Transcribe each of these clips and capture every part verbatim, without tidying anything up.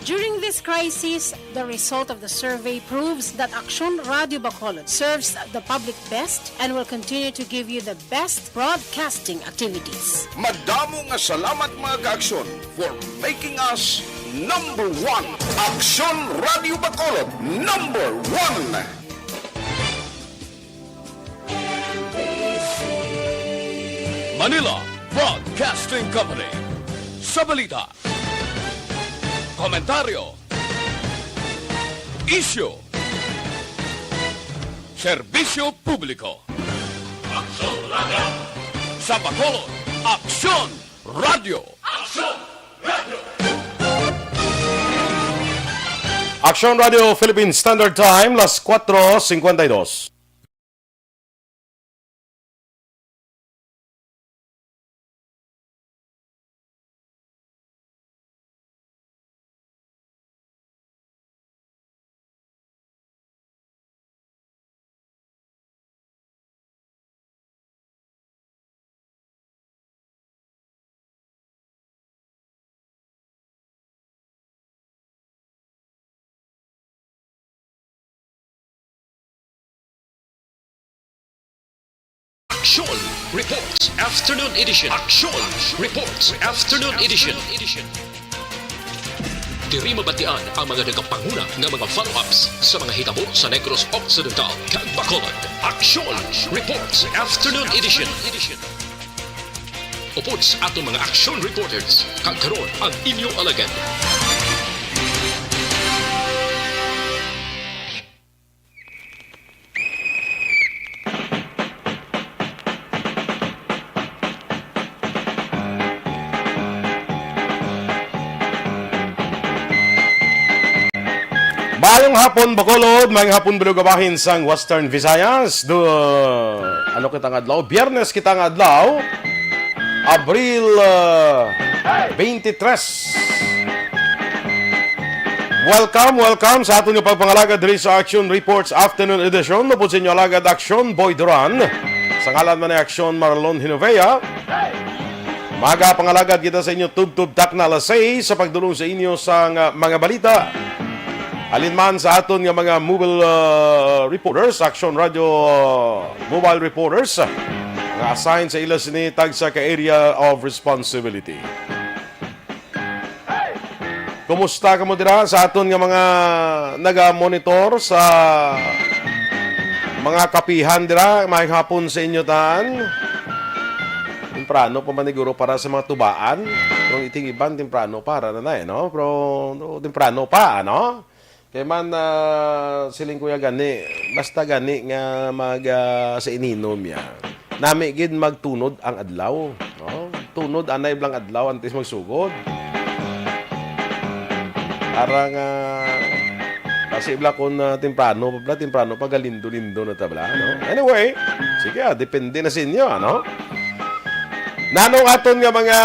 During this crisis, the result of the survey proves that Aksyon Radio Bacolod serves the public best and will continue to give you the best broadcasting activities. Madamo nga salamat, mga ka-Aksyon, for making us number one. Aksyon Radio Bacolod, number one. Manila Broadcasting Company. Sa balita, komentaryo, isyu, serbisyo publiko. Aksyon Radio. Sa Bacolod, Aksyon Radio. Aksyon Radio. Aksyon Radio Philippine Standard Time, las cuatro cincuenta y dos. Aksyon Reports Afternoon Edition. Aksyon Reports Afternoon Edition. Diri mabatian ang mga nagapanguna nga mga follow-ups sa mga hitabo sa Negros Occidental kag Bacolod. Aksyon Reports Afternoon Edition. Upod sa aton mga action reporters, kag karon ang inyo alagad. Maayong hapon, Bacolod. Maayong hapon, Bilog Abahin sang Western Visayas. Do, ano kita nga adlaw? Biyernes kita nga adlaw. Abril, ah, twenty-three. Welcome, welcome sa aton nga pagpangalagad diri sa Action Reports Afternoon Edition. Upod sa inyo alagad, Action Boy Duran. Sa ngalan man ni Action Marlon Hinovea. Magapangalagad kita sa inyo tubtob takna alas sais sa pagdulong sa inyo sang mga balita. Halin man sa aton nga mga mobile, ah, reporters, Action Radio, ah, mobile reporters, nga assign sa ila sini tagsa ka area of responsibility. Kumusta kamo dira sa aton nga mga naga-monitor sa mga kapihan dira? Maayong hapon sa inyo tan. Temprano pa man siguro para sa mga tubaan. Kung iting iban, temprano pa, ara na na eh, no? Pero, no, temprano pa, ano? Kay man, ah, siling ko ya gani, basta gani nga mag, ah, sa ininom ya. Nami gid magtunod ang adlaw, no? Tunod anay blang adlaw antes magsugod. Para nga, kasi bla kung, ah, temprano pa bla, temprano pa galindo-lindo na ta bla, no? Anyway, sige, ah, depende na sa inyo, ano? Nanong aton nga mga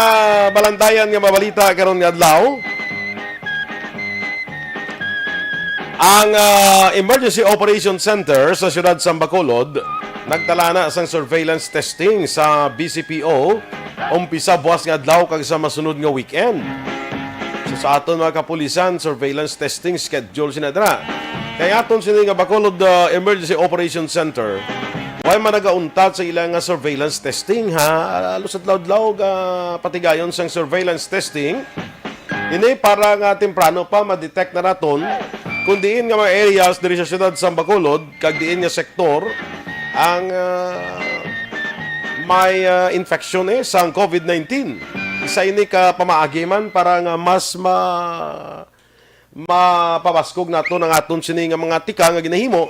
balantayan nga mabalita karon nga adlaw? Ang, ah, Emergency Operation Center sa siyudad sang Bacolod nagtala na sang surveillance testing sa B C P O, umpisa buwas nga adlaw kag sa masunod nga weekend. So, sa aton mga kapulisan, surveillance testing schedule sina dira. Kay aton sini nga Bacolod, ah, Emergency Operation Center, way man nagauntat sa ila nga surveillance testing, ha? Halos adlaw-adlaw ga patigayon sang surveillance testing. Ini para nga temprano pa ma-detect na naton kung diin nga mga areas diri sa siyudad sa Bacolod kag diin nga sektor ang, ah, may, ah, infeksyon, eh, sang COVID nineteen. Isa ini ka pamaagi man para nga mas ma-, mapabaskog naton ang aton sini nga mga tika nga ginahimo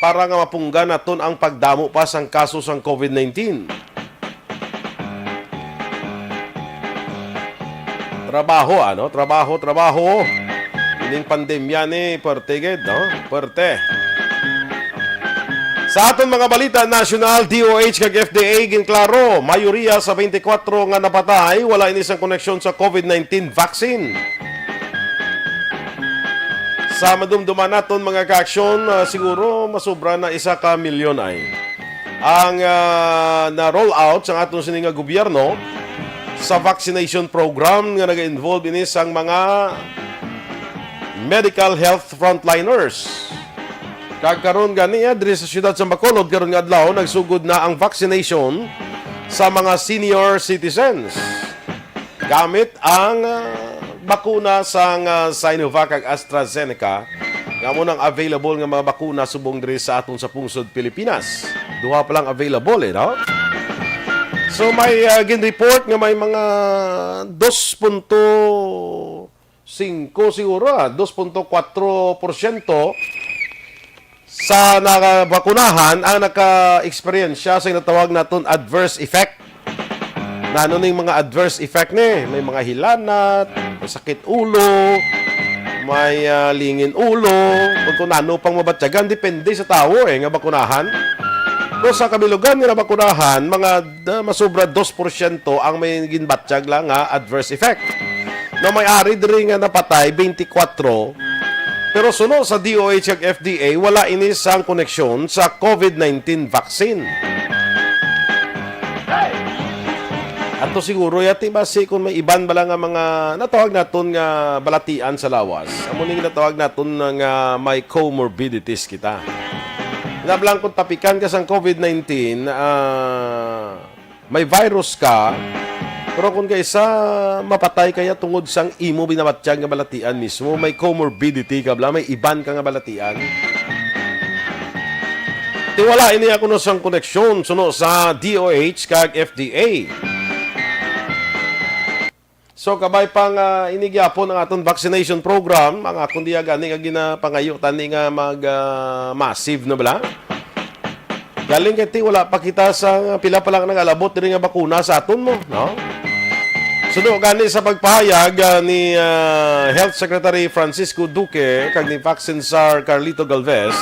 para nga mapunggan naton ang pagdamo pa sang kaso sang COVID nineteen. Trabaho, ano? Trabaho, trabaho. Ining pandemya ni, puwerte gid, no? Puwerte. Sa aton mga balita nasyonal, D O H kag F D A ginklaro, mayoriya sa twenty-four nga napatay wala ini sang koneksyon sa COVID nineteen vaccine. Sa madumduman naton, mga kaaksyon, ah, siguro masobra na isa ka milyon ay ang, ah, na-roll out sang aton sini nga gobyerno sa vaccination program nga naga-involve ini sang mga medical health frontliners. Kag karon gani, ah, diri sa siyudad sa Bacolod, karon nga adlaw, nagsugod na ang vaccination sa mga senior citizens gamit ang, ah, bakuna sang, ah, Sinovac kag AstraZeneca, nga amo nang available nga mga bakuna subong diri sa aton sa pungsod Pilipinas. Duha pa lang available, eh, no? So, may, ah, gin-report nga may mga dos punto singko siguro, ah, dos punto kwatro porsyento sa nabakunahan ang naka-eksperyensya sa ginatawag naton adverse effect. Nano ning mga adverse effect ni? May mga hilanat, may sakit ulo, may, ah, lingin ulo, ug kung ano pang mabatyagan, depende sa tawo, eh, nga bakunahan. Kung sa kabilugan nga nabakunahan, mga, ah, masobra dos porsyento ang may ginbatyag lang nga adverse effect. Na may ari diri nga napatay, twenty-four, pero suno sa D O H kag F D A, wala ini sang koneksyon sa COVID nineteen vaccine. Ato siguro yati basi kung may iban bala nga mga natawag naton nga balatian sa lawas. Amo ning natawag naton nga may comorbidities kita. Nablang kung tapikan ka sang COVID nineteen, ah, may virus ka, pero kung kaisa mapatay kaya tungod sang imo binabatyag nga balatian mismo, may comorbidity ka bala, may iban ka nga balatian. Ti wala ini ako no sang koneksyon suno sa D O H kag F D A. So, kabay pa nga ini gyapon ang aton vaccination program, ang akon diya gani nga ginapangayo tani nga mag, ah, massive na bala. Galing kay ti wala pa kita sa pila pa lang nagalabot diri nga bakuna sa aton mo, no? Suno gani sa pagpahayag, ah, ni, ah, Health Secretary Francisco Duque kag ni Vaccine Czar Carlito Galvez,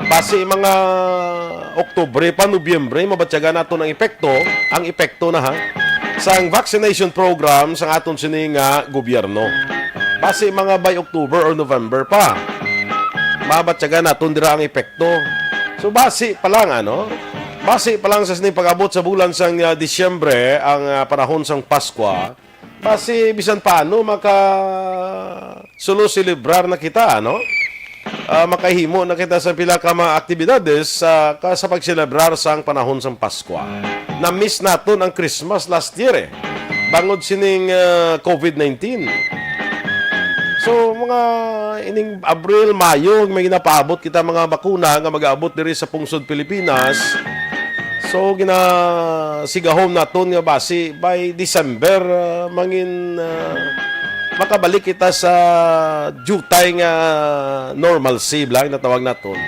basi mga Oktubre pa, Nobyembre, mabatyagan naton ang epekto, ang epekto na ha, sang vaccination program sang aton sini nga gobyerno. Basi mga by October or November pa, mabatyagan naton dira ang epekto. So basi pa lang, ano? Basi pa lang sa sining pag-abot sa bulan sang, ah, Disyembre, ang, ah, panahon sang Paskwa, basi bisan paano maka suno selebrar na kita, no? Ah, makahimo na kita sa pila ka mga aktibidades sa, ka, sa pagselebrar sang panahon sang Paskwa. Na-miss naton ang Christmas last year, eh. Bangod sining, ah, COVID nineteen. So, mga ining Abril, Mayo, may ginapaabot kita mga bakuna nga mag-aabot diri sa pungsod Pilipinas. So, ginasigahom naton nga basi by December, ah, mangin, ah, makabalik kita sa diutay nga normalcy, bala, natawag naton.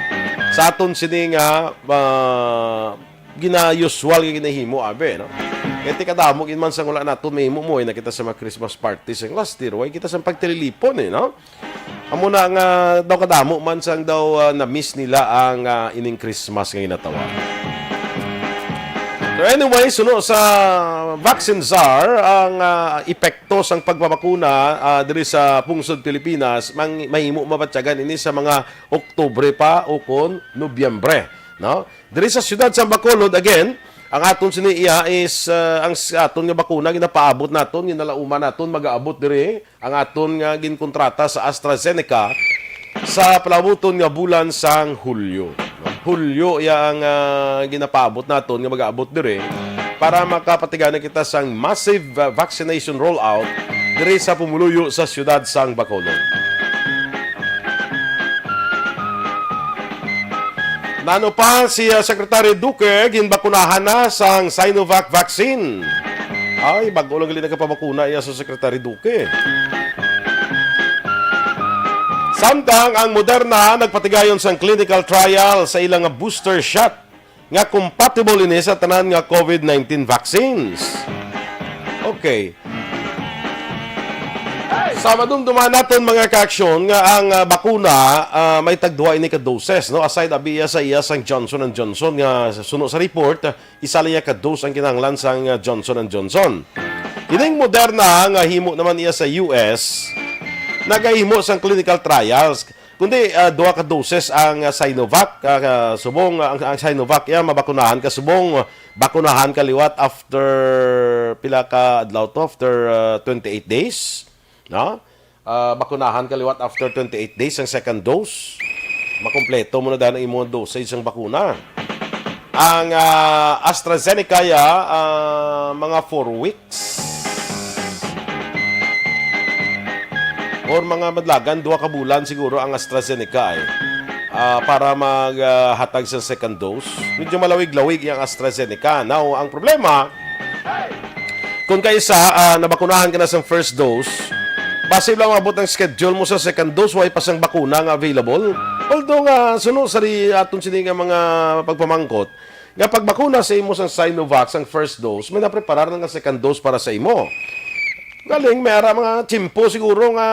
Sa aton sini nga, ah, gina-usual nga ginahimo, abi, no? Kaya ti kadamo gid man sang wala naton mahimo, muwi na kita sa mga Christmas parties sang last year. Way kita sa pagtililipon, eh, no? Amo na nga daw kadamo man sang daw, ah, na-miss nila ang, ah, ining Christmas nga ginatawag. So anyway, suno sa Vaccine Czar, ang, ah, epekto sang pagpabakuna, ah, diri sa pungsod Pilipinas, mang-, mahimo mabatyagan ini sa mga Oktubre pa o kon Nobyembre, no? Diri sa siyudad sa Bacolod, again, ang aton sini iya is, ah, ang s-, aton nga bakuna ginapaabot naton, ginalauman naton, magaabot diri ang aton nga ginkontrata sa AstraZeneca sa palabuton nga bulan sang Hulyo. Hulyo iya ang, ah, ginapaabot naton nga magaabot diri para makapatigana kita sang massive, ah, vaccination rollout diri sa pumuluyo sa siyudad sang Bacolod. Nano pa si, ah, Secretary Duque, ginbakunahan na sang Sinovac vaccine. Ay, bag-o lang gali nakapabakuna iya sa Secretary Duque. Samtang ang Moderna nagpatigayon sang clinical trial sa ilang booster shot nga compatible ini sa tanan nga COVID nineteen vaccines. Okay. Sa madumduman naton, mga kaaksyon, nga ang, ah, bakuna, ah, may tagduha ini ka doses, no? Aside abi iya sa iya sang Johnson and Johnson nga suno sa report, ah, isa lang iya ka dose ang kinahanglan sang, ah, Johnson and Johnson. Ining Moderna nga himo naman iya sa U S, nagahimo sang clinical trials. Kundi, ah, duha ka doses ang, ah, Sinovac, ah, ah, subong, ah, ang, ang Sinovac iya mabakunahan ka subong, ah, bakunahan ka liwat after pila ka adlaw to, after, ah, twenty-eight days, no? ah, bakunahan ka liwat after twenty-eight days ang second dose. Makompleto mo na dahil ang imong dosage sang bakuna. Ang, ah, AstraZeneca, ya, ah, mga four weeks. Or mga madlagan, duha ka bulan siguro ang AstraZeneca, eh. Ah, para maghatag sa second dose. Medyo malawig-lawig yung AstraZeneca. Now, ang problema, kung kaisa, ah, nabakunahan ka na sa first dose, basi lang maabot ang schedule mo sa second dose, way pa sang bakuna nga available. Although nga, suno sa di aton sini nga mga pagpamangkot, nga pagbakuna sa imo sang Sinovac, sang first dose, may napreparar na nga second dose para sa imo. Galing, may ara mga tiyempo siguro nga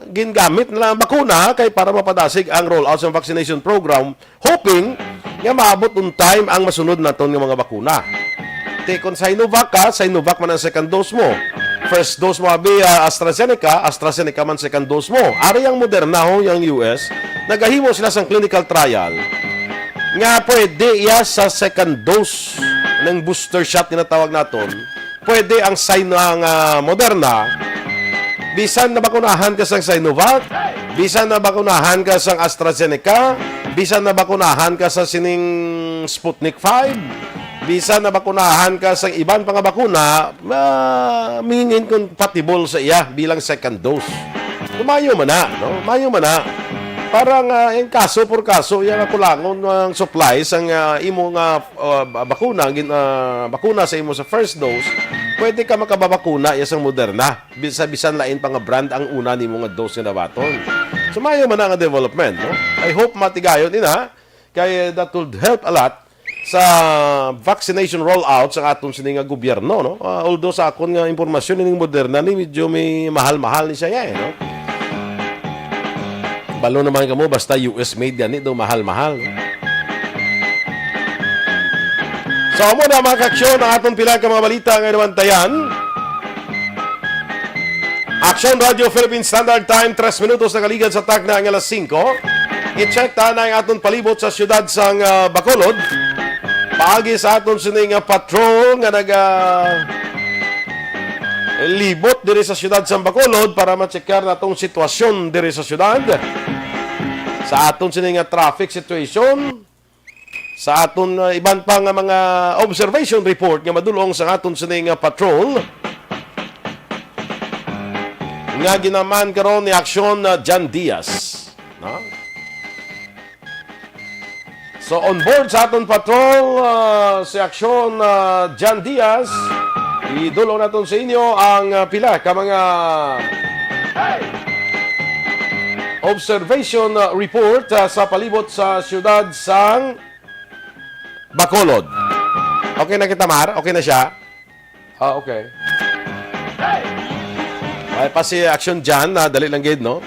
gingamit na lang ang bakuna kay para mapadasig ang rollout sa vaccination program, hoping nga maabot on time ang masunod naton nga mga bakuna. Ti kon Sinovac ka, Sinovac man ang second dose mo. First dose mo abi, ah, AstraZeneca, AstraZeneca man second dose mo. Ari ang Moderna ho, yung U S, nagahimo sila sang clinical trial nga pwede iya sa second dose ng booster shot nga natawag naton. Pwede ang Sino-, ang, ah, Moderna, bisan nabakunahan ka sang Sinovac, bisan nabakunahan ka sang AstraZeneca, bisan nabakunahan ka sa sining Sputnik five, bisan nabakunahan ka sang iban pa nga bakuna, ah, mingin compatible sa iya bilang second dose. So, mayo man na, no? Mayo man na. Parang, ah, in kaso por kaso, iya nga kulangon ang supply sang, ah, imo nga, ah, ba-, bakuna, gin-, ah, bakuna sa imo sa first dose, pwede ka makababakuna iya sang Moderna. Bisa-, bisan lain pa nga brand ang una nimo nga dose nga nabaton. So, mayo man na nga development, no? I hope matigayon ina, kay that would help a lot sa vaccination rollout sa aton sini nga gobyerno, no? Ah, although sa akon nga impormasyon, ining Moderna ni medyo may mahal-mahal ni siya, eh, no? Balo naman kamo, basta U S made gani daw mahal-mahal, no? So, amo na, mga kaaksyon, ang aton pila ka mga balita nga nabantayan. Aksyon Radio Philippine Standard Time, tres minutos nakaligad sa takna nga alas singko. I-check ta na ang aton palibot sa siyudad sang, ah, Bacolod. Paagi sa aton sini nga patrol nga naga libot diri sa siyudad sang Bacolod para ma-checkar natong sitwasyon diri sa siyudad. Sa aton sini nga traffic situation, sa aton, uh, iban pa nga mga observation report nga madulong sa aton sini nga patrol nga ginaman karon ni Aksyon, uh, John Diaz, no? So, on board sa aton patrol, uh, si Aksyon, uh, John Diaz, idulong naton sa inyo ang, uh, pila ka mga observation, uh, report, uh, sa palibot sa siyudad sang Bacolod. Okay na kita, Mar? Okay na siya? Ah, okay. Ay, pa si Action Jan, na dali lang gid, no?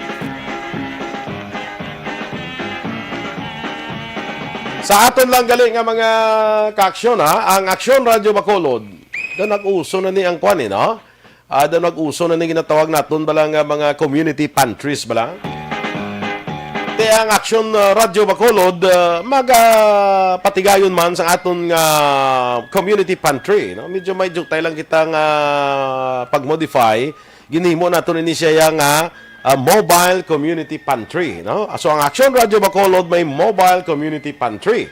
Sa aton lang gali nga mga kaaksyon, ha, ang Aksyon Radyo Bacolod, daw nag-uso na ni ang kwan, eh, no? Ah, daw nag-uso na ni ginatawag naton bala nga mga community pantries bala. Te ang Aksyon, ah, Radyo Bacolod, ah, magapatigayon man sa aton nga community pantry, no? Medyo may jutay lang kita nga pag-modify. Ginhimo naton ini siya nga, ah, mobile community pantry, no? So, ang Aksyon Radyo Bacolod may mobile community pantry.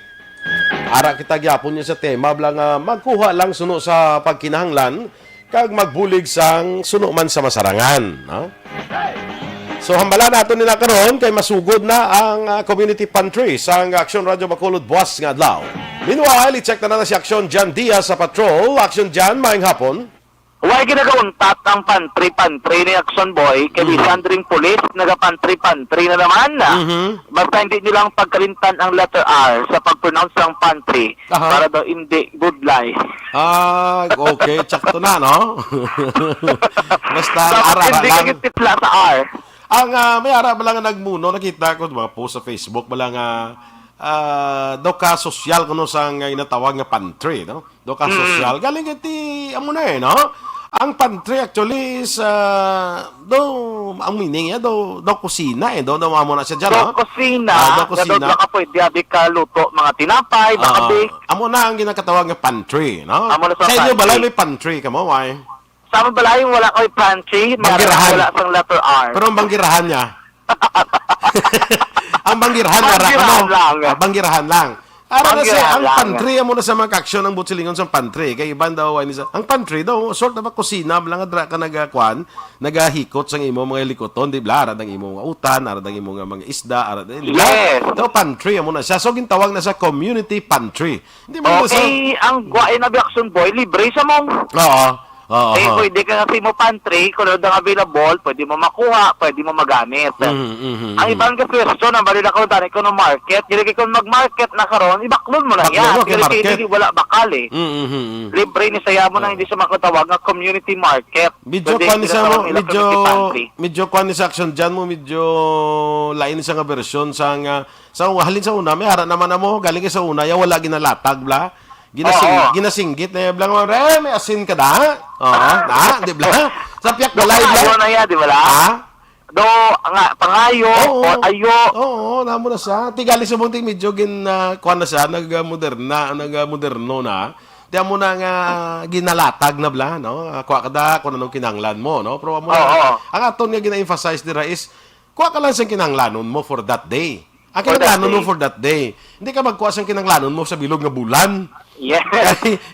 Ara kita gyapon niya sa tema bala nga magkuha lang suno sa pagkinahanglan kag magbulig sang suno man sa masarangan, no? So, hambala naton nila karon kay masugod na ang, ah, community pantry sang Aksyon Radyo Bacolod buwas nga adlaw. Meanwhile, i-check na na si Aksyon Jan Diaz sa patrol. Aksyon Jan, maayong hapon. Why ginagauntat ang pantry-pantry ni Action Boy? Kay Mhm. bisan dring pulis, naga-pantry-pantry na naman. Mhm. Basta hindi nilang pagkalimtan ang letter R sa pag-pronounce ng pantry Aha. para daw hindi good life. Ah, okay. Tsakto na, no? Basta Dapat ara-ara hindi lang. Kagititla sa R. Ang, ah, may ara ba lang nga nagmuno, nakita ko mga post sa Facebook, ba lang, ah, ah, daw ka sosyal kuno sa nga ginatawag nga pantry, no? Do ka Mm. sosyal. Galing iti, amo na eh, no? Ang pantry actually is, ah, do, ang meaning niya, do, do kusina eh, do, do amo na siya dyan, Do no? kusina, Ah, do nga kusina. Daw ka pwede abi ka luto, mga tinapay, Ah, bakabi. Amo na ang ginakatawag nga pantry, no? Amo na sa Sa inyo, pantry. Balay may pantry ka mo, why? Sa among balay, wala kay pantry, may Banggirahan. Wala sang letter R. Pero ang banggirahan niya, ang banggirahan, ara, Banggirahan ano? Lang. Ah, banggirahan lang. Ara na siya, Banggirahan ang lang. Pantry, amo na sa mga aksyon ang buot silingon sang pantry. Kay iban daw, ay, sa, ang pantry daw, sort of a kusina, lang adra ka nagakuan, nagahikot sang imo mga likuton, di ba? Ara ang imo mga utan, ara ang imo nga mga isda, ara, di ba? Yes. Daw pantry, amo na siya. So, gintawag na sa community pantry. Hindi mo Okay, ang guwain na action boy, libre sa mong. Oo. Oo, Eh, oo. Pwede ka nga sa imo pantry, kung ano ang available, pwede mo makuha, pwede mo magamit. Mhm, mhm, Ang mhm. Ibang ka pwesto, nang bali na kung tani ko no market, dili kay kung mag-market na karon, ibaklon mo na Baklon yan. Mo kay Dili kay market. Dili wala bakal eh. Mm, mhm, mhm. Libre ni saya mo na Oo. Hindi siya makatawag nga community market. Medyo Pwede kwan ni sila sa tawag mo, nila medyo, community pantry. Medyo kwan ni sa action dyan mo, medyo lain siya nga version sa nga, sa halin sa una, may ara naman na mo, galing kay sa una, ya wala ginalatag, bla. Ginasing-, Oo. Ginasinggit na yung blang, "Eh, may asin ka da?" Oo, na, di bla? Sa piyak Do balay, bla? Pangayo na ya, di ba la? Ha? Do, nga, pangayo, Oo. O ayo. Oo, namo na siya. Tigali sa bunting medyo gin, ah, kuwan na siya, nag-moderna, nag-moderno na. Di amo na nga ginalatag na bla, no? Ah, kuha ka da kung anong kinahanglan mo, no? Pero amo na, Oo. Ang aton nga gina-emphasize dira is, kuha ka lang sa kinahanglanon mo for that day. Ang For that kinahanglanon mo day. For that day. Hindi ka magkuha sa kinahanglanon mo sa bilog nga bulan. Yes.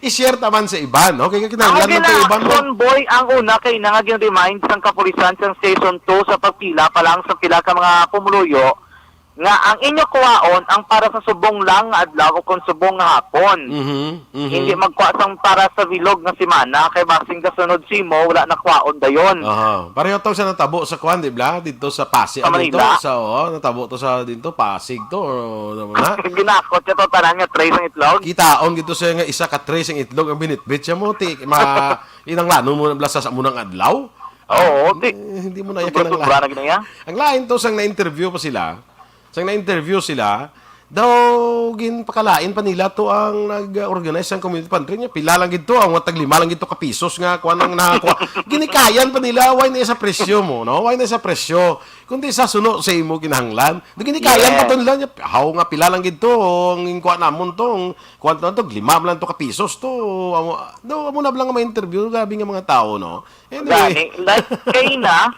I-share taman sa iban, no? Kaya kinahanglan Ang mo sa iban mo. Action boy, ang una kay na nga gin-remind sang kapulisan sang season two sa pagpila pa lang sa pila ka mga pumuluyo nga ang inyo kuwaon ang para sa subong lang nga adlaw o kung subong nga hapon. Mhm, mhm. Hindi magkuha sang para sa bilog nga semana kay basing kasunod simo wala na kuwaon dayon. Aha. Pareho to sa natabo sa kuwan, di ba? Dito sa Pasig, Sa ah, dito Manila. Sa, oh, natabo to sa dito, Pasig to, o, ano na? Ginakot siya to, tanan nga tray sang itlog. Kitaon gito siya nga isa ka tray sang itlog ang binitbit siya mo, ti, ma, inanglanon mo na bala sa, sa munang adlaw? Oo, ti. Eh, hindi mo na Sobra-sobra kinanglan. Na gina ya. Ang lain to, sang na-interview pa sila, sang na-interview sila, daw ginpakalain pa nila to ang nag-organize sang community pantry niya. Pila lang gid to, ang mga taglima lang gid to ka pisos nga kuan ang nakakuha. Ginikayan pa nila, why na sa presyo mo, no? Why na sa presyo? Kundi sa suno sa imo kinahanglan. Di ginikayan pa Yes. to nila niya. Haw nga pila lang gid to, ang kuha namon to, ang kuan to, to, lima lang to ka pisos to. Amo, daw, amo na lang nga may interview, grabe nga mga tao, no? Anyway. Gani, like, kay na,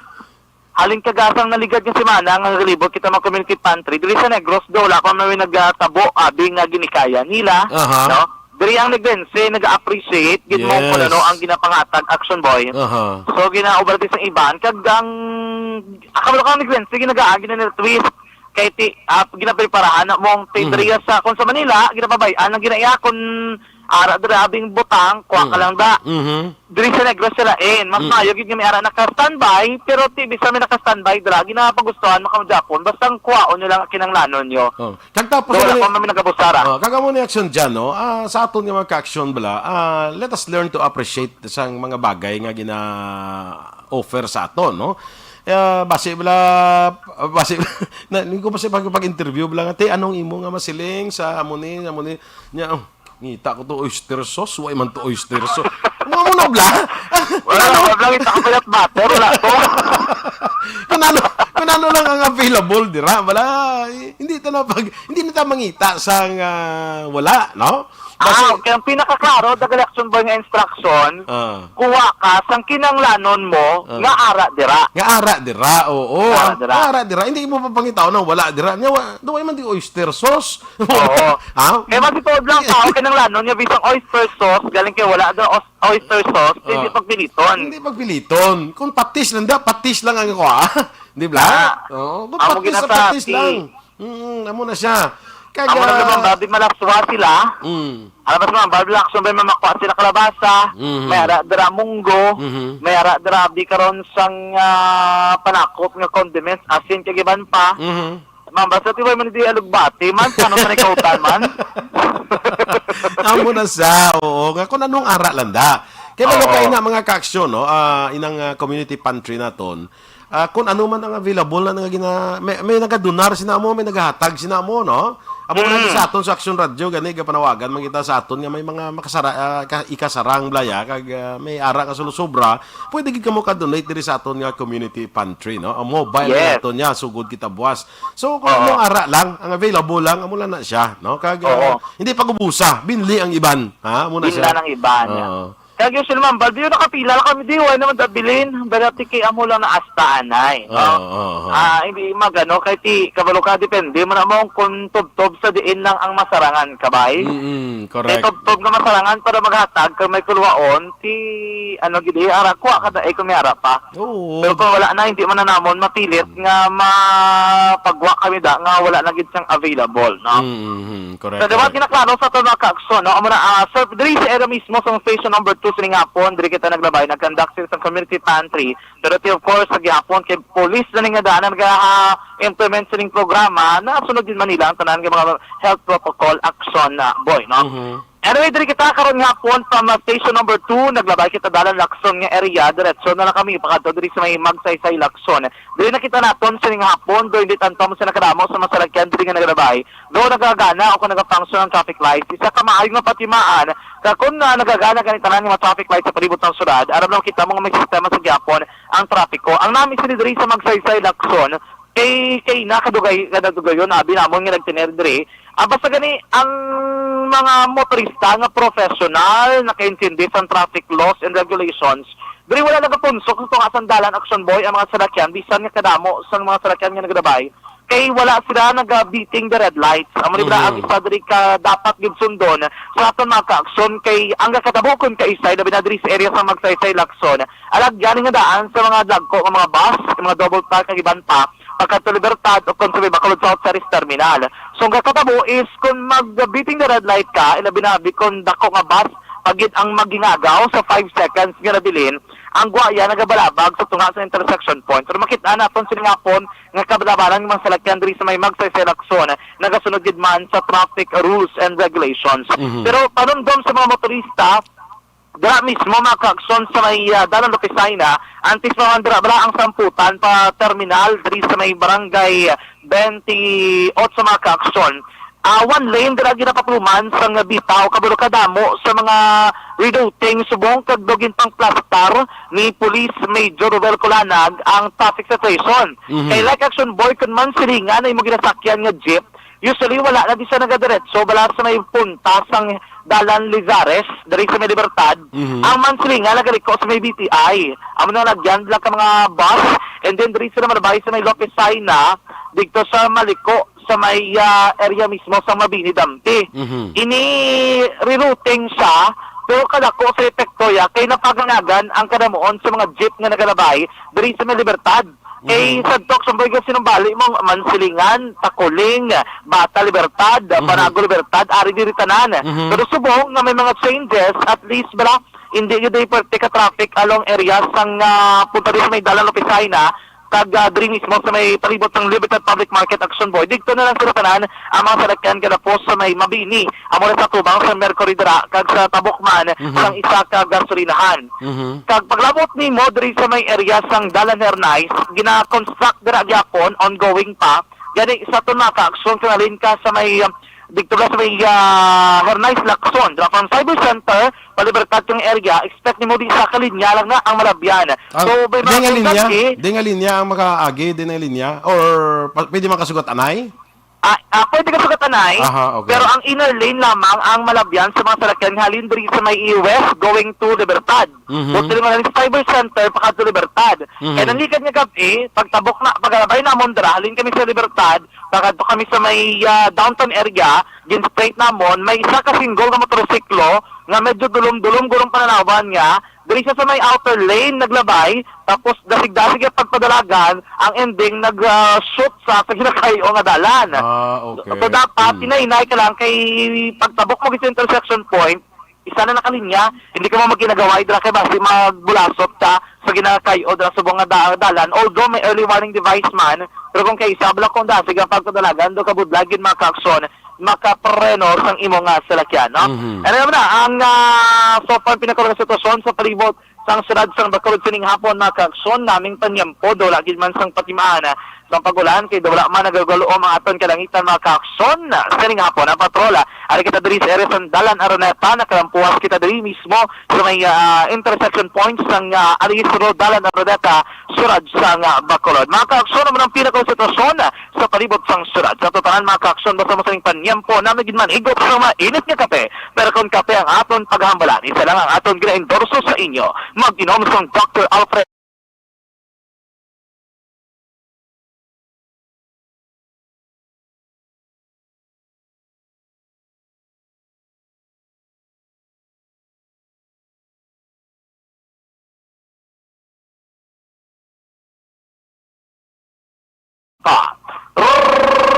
Halin kagasang naligad nga semana nga nagalibot kita mga community pantry diri sa Negros, do wala pa man may nagatabo abi nga ginikaya nila, Aha. no? Diri ang Negrense naga-appreciate gid mo Yes. kung ano ang ginapangatag Action Boy. Aha. So ginaubra din sa iban kag ang akabalo ka Negrense ginagaan gina nila twist kay ti ah, ginapreparahan na mong ti Mm. diri sa kung sa Manila ginapabay-an ang ginaiya kung ara dira abing butang kuha ka Mm. lang da. Mhm. Diri sa Negros sila, eh, mas Mm. maayo gid nga may ara naka-standby, pero ti bisan may naka-standby dira, ginapagustuhan mo kamo gyapon, basta ang kuhaon nyo lang ang kinahanglanon nyo. Oh. Kag tapos So, wala ano ni-, pa man may nagabusara. Oh, kag amo ni action dyan, no? Ah, sa aton nga mga ka-action bala, ah, let us learn to appreciate sang mga bagay nga gina-offer sa aton, no? Ah, basi bala, basi, na, ko basi pag, pag-interview bala nga, "Te, anong imo nga masiling sa amo ni, amo ni?" Nya, oh, ngita ko to oyster sauce, wa man to oyster sauce. Mga mo na bla? Wala Ano? na, wala lang ito kapayat butter, wala to. Kung ano, kung ano lang ang available, dira, wala. Eh, hindi ta na pag, hindi na ta mangita sa nga wala, no? Kasi Ah, okay. Ang pinakaklaro, dagal action boy nga instruction, Ah. kuha ka sang kinanglanon mo Ah. nga ara dira. Nga ara dira, oo. Nga ara Ang dira. Ara dira. Hindi mo papangitaw na wala dira. Nya, wa-, duway man di oyster sauce. Oo. Ha? Kaya mas ito lang tao, kinanglanon niya bisang oyster sauce, galing kay wala daw os-, oyster sauce, hindi Ah. pagpiliton. Hindi pagpiliton. Kung patis lang da, patis lang ang kuha. Di ba? Ah. Oo. Kung Amo patis sa patis ginasati. Lang. Mm, amo na siya. Kag, Amo na ah, naman, Bobby, malaswa sila. Mm. Alam mo naman, Bobby, lakson ba yung mamakwa sila kalabasa? Mhm. May ara dira munggo. Mhm. May ara dira, di karon sang, ah, panakot nga condiments, asin, kag iban pa. Mhm. Ma'am, basta ti way man di alugbati, man, paano man ikaw man? Amo na siya, oo. Nga kung anong ara lang da. Kaya Oo. Malukay na mga ka-aksyon, no? Ah, inang, ah, community pantry naton. Ah, kung ano man ang available na nga gina-, may, may nagadonar sina mo, may nagahatag sina mo, no? Amo na Mm. Sa aton sa Action Radio, gani, gapanawagan man kita sa aton nga may mga makasara-, ah, ka-, ikasarang blaya, kag, ah, may ara nga sulusubra, pwede gid kamo ka-donate diri sa aton nga community pantry, no? Ang mobile Yes. Naton niya, sugod kita buwas. So, kung Oo. Anong ara lang, ang available lang, amo lang na siya, no? Kag, ah, Oo. Hindi pag-ubusa, binli ang iban, ha? Amo na Binla siya. Ng iban, yeah. Oo. Kag usually, ma'am, baldi yun nakapila lang kami, di, wala naman dabilin. Pero ti kay amo lang na asta anay, Oo, no? oo, oo. Ah, hindi magano, kay ti, kabalo ka, depende mo na mo kung tubtob sa diin lang ang masarangan, kabay. Mm, Kay correct. tubtob nga masarangan para maghatag, kag may kulwaon, ti, ano, gid, eh, ara, kuha ka na, eh, kung may ara pa. Oo. Pero kung wala na, hindi man na namon mapilit nga mapagwa kami da, nga wala na gid siyang available, no? Mm, mm, correct, So, di ba, correct. ginaklaro sa aton mga ka-aksyon, no? Amo na, ah, sir, diri sa area mismo sa station number two sining hapon, diri kita naglabay, nag-conduct sila sa community pantry. Pero ti, of course, sa gihapon, kay police na ning nga daan, nag-implement sining programa, nasunod din Manila ang tanan nga mga health protocol action na, boy, no? Mhm. Anyway, diri kita karon nga hapon sa ma-, station number two, naglabay kita dalan Lacson nga area, diretso na lang kami pakadto diri sa may Magsaysay Lacson. Diri nakita naton sining hapon, do hindi tanto mo sa nakadamo sa masalagyan diri nga naglabay. Do nagagana o kung nagafunction ang traffic lights, isa ka maayo nga patimaan, kag kung, ah, nagagana gani tanan nga mga traffic lights sa palibot sang syudad, aram lang kita mo nga may sistema sa gihapon ang trapiko. Ang nami sini diri sa Magsaysay Lacson, kay, kay na kadugay, kadadugayon, abi namon nga nagtener diri. Ah, basta gani, ang mga motorista nga professional, nakaintindi sang traffic laws and regulations, diri wala nagapunsok sa tunga sang dalan, Action Boy, ang mga salakyan, bisan nga kadamo sang mga salakyan nga naglabay, kay wala sila naga-beating the red lights. Amo ni bala ang Mhm. isa diri ka dapat gid sundon sa aton mga ka-aksyon, kay ang kakatabo kon kaisay, labi na diri sa area sa Magsaysay Lacson, alagyan nga daan sa mga dagko nga mga bus, mga double park, kag iban pa, pagkadto Libertad o kon sa may Bacolod South Ferries Terminal. So, ang kakatabo is kung mag-beating the red light ka, ilabi na abi kung dako nga bus, pagid ang magingagaw sa five seconds nga nabilin, ang gwaya nagabalabag sa tunga sa intersection point. Pero makita naton sini nga hapon nga kabalabaran ng mga salakyan diri sa may Magsaysay Lacson, nagasunod gid man sa traffic rules and regulations. Mhm. Pero panumdom sa mga motorista, dira mismo, mga ka-aksyon, sa may, ah, Dalan Lopesina, antes pa man dira bala ang samputan pa terminal diri sa may barangay twenty-eight, mga ka-aksyon. Ah, one lane dira ginapatuman sang bitaw, kabalo kadamo sa mga rerouting subong kag do ginpangplastar ni Police Major Robel Colanag ang traffic situation. Mhm. Kay like, Action Boy, kun man silingan ay mo ginasakyan nga jeep, usually wala na di siya nagadiretso bala sa may punta sang Dalan Lizares, diri sa may Libertad. Mhm. Ang Manslingan nagaliko sa may B T I. Amo na lagyan lang ka mga bus, and then diri sila malabay sa may Lopesina, dito sa Maliko, sa may, ah, area mismo sa Mabini Dampi. Mhm. Ini rerouting siya, pero kadako sa epekto ya kay napaganagan ang kadamuon sa mga jeep nga nagalabay diri sa may Libertad. Kay Mhm. sadto, Action Boy, kung sinumbali mo, Mansilingan, Takuling, Bata Libertad, Mhm. Panago Libertad, ari diri tanan. Mhm. Pero subong nga may mga changes, at least bala, hindi gyud ay perte ka traffic along area sang, ah, punta diri sa may Dalan Lopesina, kag, ah, diri mismo sa may palibot sang Libertad Public Market, Action Boy. Didto na lang sila tanan ang mga salakyan nga napos sa may Mabini. Amo na sa tubang sa Mercury dira kag sa tabok man Mhm. sang isa ka gasolinahan. Mhm. Kag paglabot nimo diri sa may area sang Dalan Hernais, gina-construct dira gyapon, ongoing pa. Gani sa aton mga ka-aksyon, kung halin ka sa may, um, didto ba sa may, ah, Hernais Lacson, dira from Cyber Center, pa Libertad kang area, expect nimo di sa kalinya lang na ang malabyan. Ah, So, may di mga nga linya? kundang, eh. Di nga linya ang makaagi, di nga linya? Or pa-, pwede makasugat anay? Ah, ah, pwede ka sugat anay, Aha, okay. pero ang inner lane lamang ang malabyan sa mga salakyan nga halin diri sa may West going to Libertad. Mhm. Buot diri man sa Cyber Center, pakadto Libertad. Mhm. Kaya nangikad nga gabi, pagtabok na, pagalabay namon dira, halin kami sa Libertad, pakadto kami sa may, ah, downtown area, gin-straight namon, may isa ka single nga motorsiklo nga medyo dulom-dulom gurong pananawan niya, diri siya sa may outer lane naglabay, tapos dasig-dasig ang pagpadalagan, ang ending nag, ah, shoot sa, sa ginakay-o nga dalan. Ah, okay. So, dapat, Mm. hinay-hinay ka lang kay pagtabok mo sa intersection point, isa na nakalinya, hindi ka mo magkinagaway dira kay basi magbulasot ka sa ginakay-o dira subong nga da-, dalan. Although may early warning device man, pero kung kay isa bala kung dasig ang pagpadalagan, do kabudlagin mga ka-aksyon, makapreno sang imo nga salakyan, no? Mhm. Ano naman na, ang, ah, so far, pinakauna nga sitwasyon sa palibot sang syudad sang Bacolod sining hapon, mga ka-aksyon, naming panyempo, do wala gid man sang patimaan, ah, sang pag-ulan, kay do wala man nagaguloom ang aton kalangitan, mga ka-aksyon, sining hapon. Ang patrol, ah, ari kita diri sa area sang Dalan Araneta, nakalampuas kita diri mismo sa may, ah, intersection point sang, ah, Alias Road, Dalan Araneta, syudad sang, ah, Bacolod. Mga ka-aksyon, naman ang pinakauna nga sitwasyon, ah, sa palibot sang syudad. Sa totalan, mga kaaksyon, basta mo sining panyempo, nami gid man higop sa mainit nga kape. Pero kung kape ang aton paghambalan, isa lang ang aton gina-endorso sa inyo. Mag-inom sang Doctor Alfred. Pa.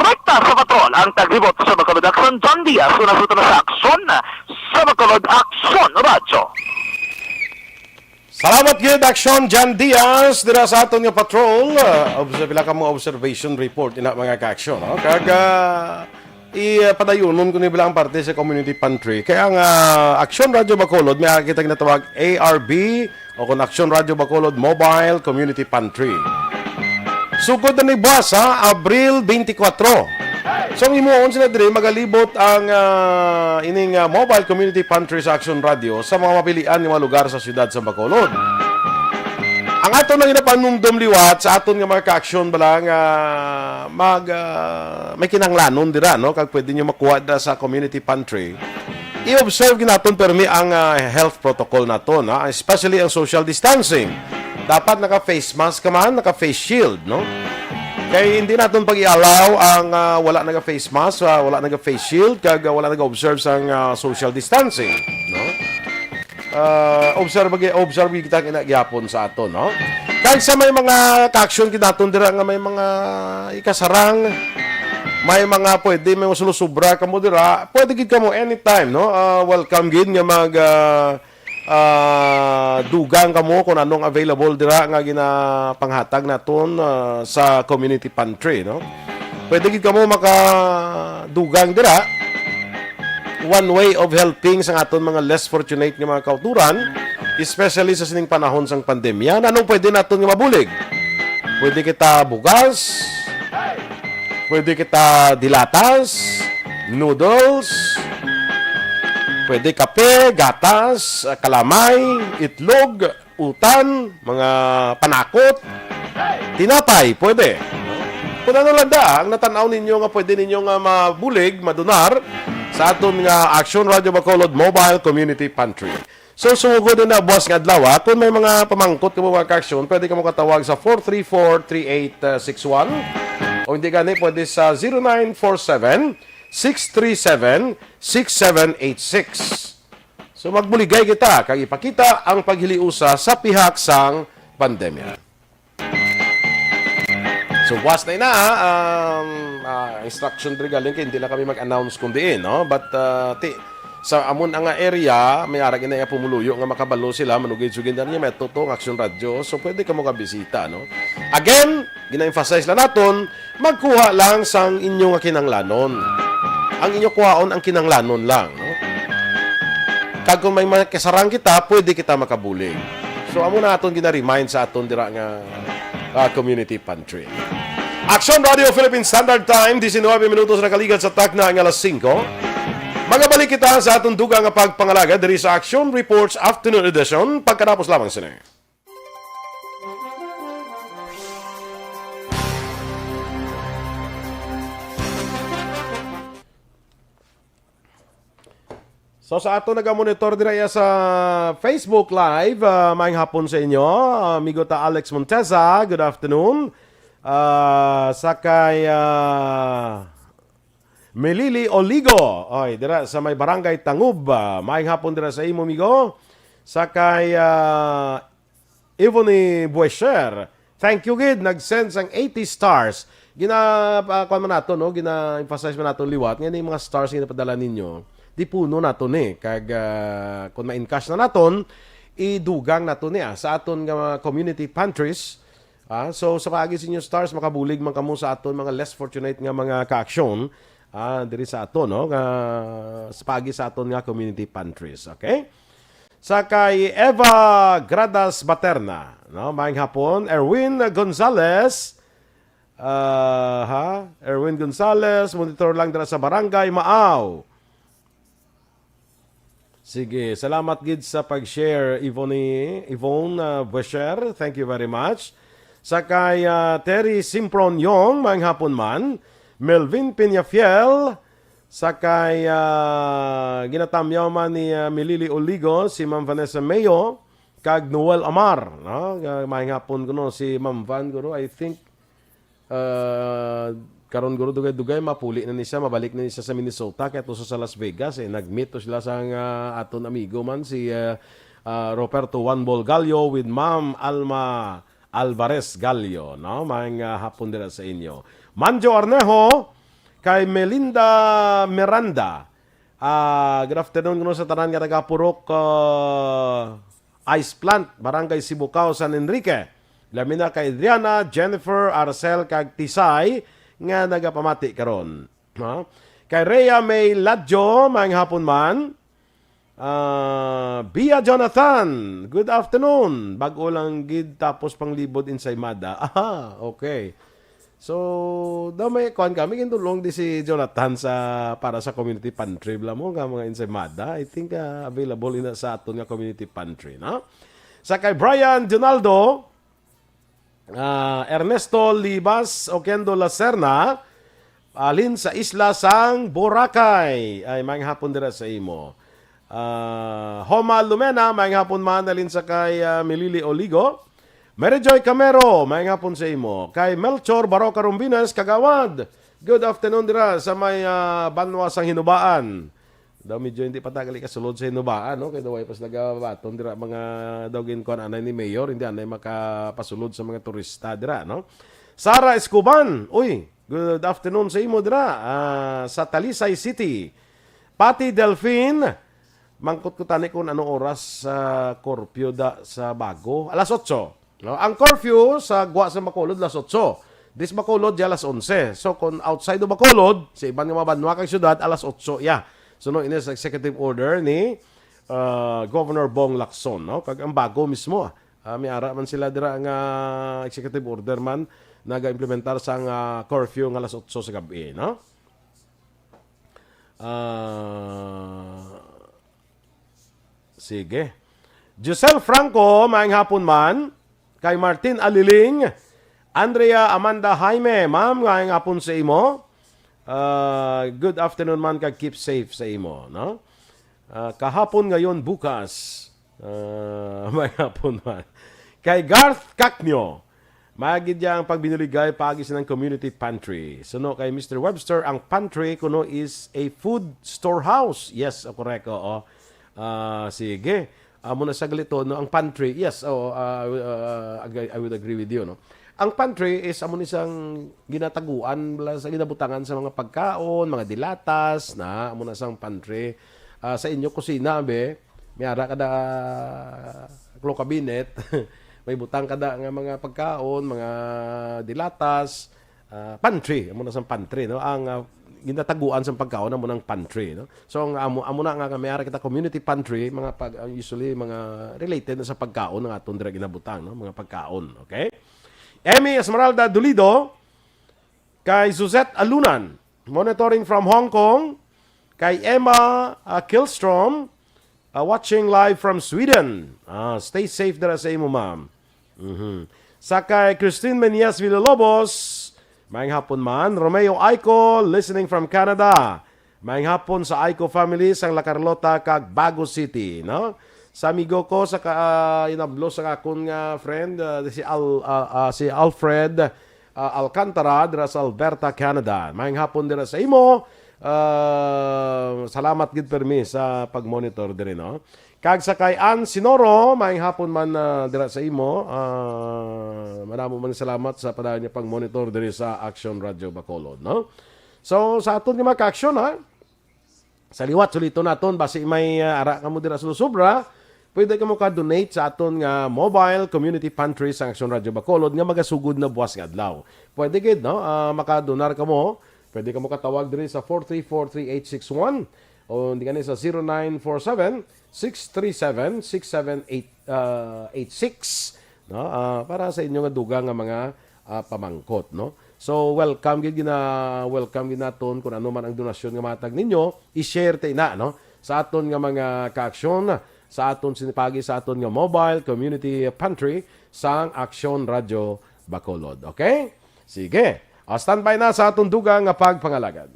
Rekta sa patrol ang taglibot sa Bacolod Aksyon, John Diaz, una sa sa Aksyon, sa Bacolod Aksyon Radyo. Salamat gyud, Aksyon John Diaz, dira sa aton nga patrol. Ah, observe lang kamo, observation report ina, mga ka-aksyon, no? Kag, ah, i, ah, padayunon ko ni bilang parte sa community pantry. Kaya nga, Aksyon Radyo Bacolod, may kita ginatawag A R B o kung Aksyon Radyo Bacolod Mobile Community Pantry. Sugod na ni buwas, ha, Abril twenty-four. So, ang himuon sila diri, magalibot ang, ah, ining, ah, Mobile Community Pantry sa Aksyon Radyo sa mga mapilian nga mga lugar sa siyudad sa Bacolod. Ang aton nga ginapanumdom liwat sa aton nga mga ka-aksyon bala nga mag, ah, may kinahanglanon dira, no? Kag pwede nyo makuha dira sa community pantry. I-observe gid naton permi ang, ah, health protocol naton, ha? Especially ang social distancing. Dapat naka-face mask ka man, naka-face shield, no? Kay hindi naton pag-i-allow ang, ah, wala naga-face mask, ah, wala naga-face shield, kag, ah, wala naga-observe sang, ah, social distancing, no? Ah, observe gi-, observe kita kina gyapon sa aton, no? Kag sa may mga ka-aksyon gid naton dira nga may mga ikasarang, may mga pwede, may mga sulusubra kamo dira, pwede gid kamo anytime, no? Ah, welcome gid nga mag, ah, ah, dugang kamo kung anong available dira nga ginapanghatag naton, ah, sa community pantry, no? Pwede gid kamo makadugang dira. One way of helping sa aton mga less fortunate nga mga kauturan, especially sa sining panahon sang pandemya, na anong pwede naton nga mabulig? Pwede kita bugas, pwede kita dilatas, noodles, pwede kape, gatas, kalamay, itlog, utan, mga panakot, tinapay, pwede. Kung ano lang da, ang natanaw ninyo nga pwede ninyo nga mabulig, madunar sa aton nga Action Radio Bacolod Mobile Community Pantry. So, sugod na buwas nga adlaw, ha, kung may mga pamangkot ka mga ka-aksyon, pwede ka makatawag sa four three four, three eight six one. O hindi gani, pwede sa zero nine four seven, six three seven, six seven eight six. So, magbuligay kita kag ipakita ang paghiliusa sa pihak sang pandemya. So, was na ina, ah, um, ah, instruction diri galing kay hindi lang kami mag-announce kung diin, no? But, ah, ti, sa amon nga area, may ara gid na pumuluyo nga makabalo sila, manugid-sugid na niya, may tuto ang Action Radio. So, pwede ka mo kabisita, no? Again, gina-emphasize lang naton, magkuha lang sang inyo nga kinanglanon. Ang inyo kuhaon ang kinanglanon lang, no? Kag kung may mga kasarang kita, pwede kita makabulig. So, amo na aton gina-remind sa aton dira nga, ah, community pantry. Action Radio Philippine Standard Time, diecinuebe minutos na kaligad sa takna nga alas singko. Magabalik kita sa aton dugang nga pagpangalaga diri sa Action Reports Afternoon Edition. Pagkatapos lamang sini. So, sa ato nagamonitor dira iya sa Facebook Live, ah, maayong hapon sa inyo. Ah, amigo ta Alex Montesa, good afternoon. Ah, sa kay, ah, Melili Oligo, oy, dira sa may Barangay Tangub, ah, maayong hapon dira sa imo, amigo. Sa kay, ah, Evony Buesher, thank you gid, nag-send sang eighty stars. Gina, ah, kuwan man nato, no? Gina-emphasize man nato liwat nga ni mga stars nga ginapadala ninyo, di puno nato ni. Kag, ah, kung ma-encash na naton, idugang nato ni, ah, sa aton nga mga community pantries. Ah, so, sa paagi sa inyo stars, makabulig man kamo sa aton mga less fortunate nga mga kaaksyon, ah, diri sa aton, no? Nga, sa paagi sa aton nga community pantries, okay? Sa kay Eva Gradas Baterna, no? Maayong hapon. Erwin Gonzalez, ah, ha? Erwin Gonzalez, monitor lang dira sa Barangay Maaw. Sige, salamat gid sa pag-share, Yvonne, Yvonne, ah, Buesher. Thank you very much. Sa kay, ah, Terry Simpron Yong, maayong hapon man. Melvin Peñafiel, sa kay, ah, ginatamyaw man ni, ah, Milili Oligo, si Ma'am Vanessa Mayo, kag Noel Amar, no? Ah, maayong hapon kuno si Ma'am Van, guro. I think, ah, karon, guro, dugay-dugay, mapuli na ni siya, mabalik na ni siya sa Minnesota, kay to sa, sa Las Vegas, eh, nag-meet to sila sang, ah, aton amigo man, si, ah, ah, Roberto Juan Bolgallo with Ma'am Alma Alvarez Gallo, no? Maayong, ah, hapon dira sa inyo. Manjo Arnejo, kay Melinda Miranda. Ah, good afternoon kuno sa tanan nga taga Purok, ah, Ice Plant, Barangay Sibucao, San Enrique. Labi na kay Adriana, Jennifer, Arcel, kag Tisay nga nagapamati karon. Ha? Kay Rhea May Ladjo, maayong hapon man. Ah, Bia Jonathan, good afternoon. Bag-o lang gid tapos panglibod Ensaymada. Aha, okay. So, daw may kuan kami, gindulong di si Jonathan sa, para sa community pantry bala mo nga mga Ensaymada. I think, ah, available ina sa aton nga community pantry, no? Sa kay Brian Donaldo, ah, Ernesto Libas Oquendo Lacerna, alin sa isla sang Boracay. Ay, maayong hapon dira sa imo. Ah, Homa Lumena, maayong hapon man, alin sa kay, ah, Milili Oligo. Mary Joy Camero, maayong hapon sa imo. Kay Melchor Baroca Rombines, Kagawad, good afternoon dira sa may, ah, banwa sang Hinubaan. Daw medyo hindi pa tagali kasulod sa Hinubaan, no? Kay daw way pas nagabaton dira mga daw ginkuan anay ni Mayor, hindi anay makapasulod sa mga turista dira, no? Sara Escoban, uy, good afternoon sa imo dira, ah, sa Talisay City. Pati Delfin, mangkot ko tani kung ano oras sa curfew da sa Bago. Alas otso. No? Ang curfew sa gwa sa Bacolod, alas otso. Dis Bacolod, di alas onse. So, kung outside of Bacolod, sa iban nga mga banwa kag syudad, alas otso ya. So, no, ini sa executive order ni, uh, Governor Bong Lacson, no? Kag ang Bago mismo, ah, may ara man sila dira nga executive order man naga-implementar sang, ah, curfew nga alas otso sa gabi, no? Ah, sige. Giselle Franco, maayong hapon man. Kay Martin Aliling, Andrea Amanda Jaime, ma'am, maayong hapon sa imo. Ah, good afternoon man, kag keep safe sa imo, no? Ah, kahapon, ngayon, bukas. Ah, maayong hapon man. Kay Garth Cacnio, maya gid ya ang pagbinuligay paagi sa nang community pantry. Suno kay Mister Webster, ang pantry kuno is a food storehouse. Yes, oh, correct, oo. Ah, sige. Amo na sa galito, no? Ang pantry, yes, oo, ah, I will, ah, agree, I would agree with you, no? Ang pantry is amo ni sang ginataguan, bala sa ginabutangan sa mga pagkaon, mga dilatas, na, amo na sang pantry. Ah, sa inyo kusina, be, may ara kada, ah, claw cabinet, may butang kada nga mga pagkaon, mga dilatas, ah, pantry, amo na sang pantry, no? Ang, ah, ginataguan sang pagkaon amo nang pantry, no? So, ang amo, amo na nga, nga may ara kita community pantry, mga pag, ah, usually mga related na sa pagkaon ang aton dira ginabutang, no? Mga pagkaon, okay? Emmy Esmeralda Dolido, kay Suzette Alunan, monitoring from Hong Kong, kay Emma, ah, Kilstrom, ah, watching live from Sweden. Ah, stay safe dira sa imo, ma'am. Mhm. Sa kay Christine Meñas Villalobos, maayong hapon man. Romeo Aiko, listening from Canada. Maayong hapon sa Aiko family sang La Carlota kag Bago City, no? Sa amigo ko sa ka, ah, inablo sa akon nga friend, ah, si Al-, ah, ah, si Alfred, ah, Alcantara dira sa Alberta, Canada. Maayong hapon dira sa imo. Ah, salamat gid permi sa pag-monitor diri, no? Kag sa kay Ann Sinoro, maayong hapon man, ah, dira sa imo. Ah, madamo man salamat sa padayon nga pag-monitor diri sa Action Radio Bacolod, no? So, sa aton nga mga ka-aksyon, ha? Sa liwat, suliton naton, basi may, ah, ara kamo dira sa lusubra, pwede kamo ka-donate sa aton nga mobile community pantry sa Action Radio Bacolod nga magasugod na buwas nga adlaw. Pwede gid, no? Ah, makadonar kamo. Pwede kamo katawag diri sa four three four three eight six one o hindi gani sa zero nine four seven, six three seven, six seven eight, ah, eight six, no? Ah, para sa inyo nga dugang nga mga, ah, pamangkot, no? So, welcome gid gina-, welcome gid naton kung ano man ang donasyon nga matag ninyo, i-share ta ina, no? Sa aton nga mga kaaksyon, sa aton sinipagi, sa aton nga mobile community pantry sang Aksyon Radio Bacolod. Okay? Sige. Ah, standby na sa atong dugang nga pagpangalagad.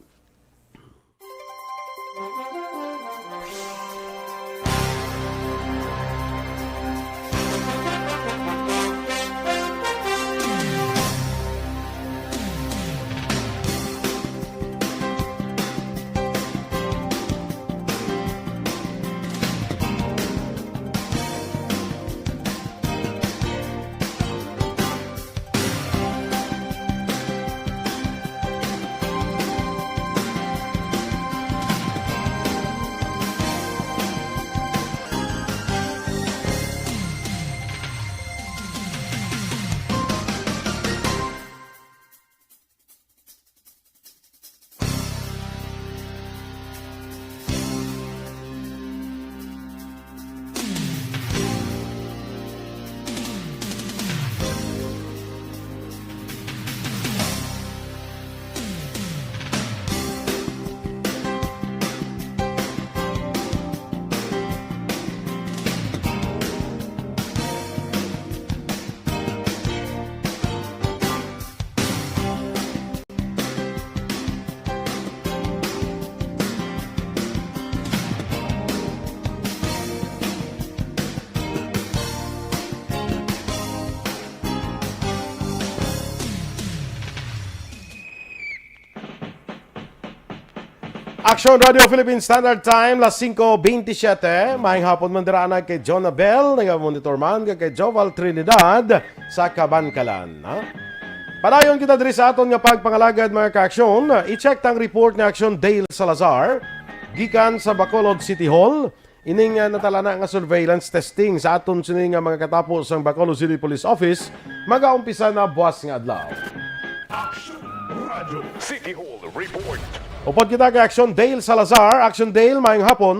Action Radio Philippine Standard Time, las singko bentisiete. Maayong hapon man dira na kay John Abel, naga-monitor man, kag kay Joval Trinidad sa Kabankalan, ha? Padayon kita diri sa aton nga pagpangalagad, mga ka-aksyon. I-check tang report ni Aksyon Dale Salazar gikan sa Bacolod City Hall. Ining, ah, natalana nga surveillance testing sa aton sini nga mga katapo sang Bacolod City Police Office magaumpisa na buwas nga adlaw. Action Radio City Hall Report. Upod kita kay Action Dale Salazar. Action Dale, maayong hapon.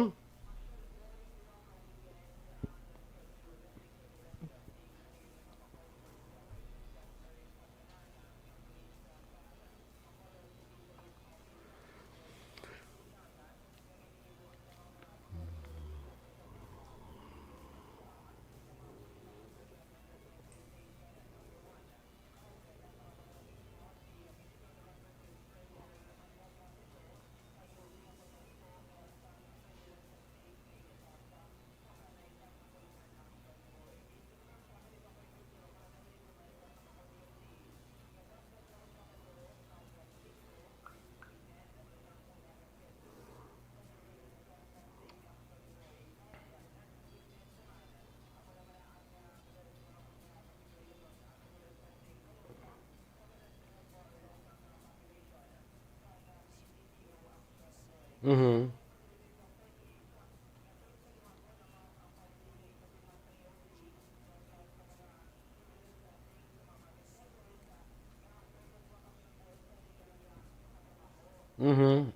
Mhm. Mhm.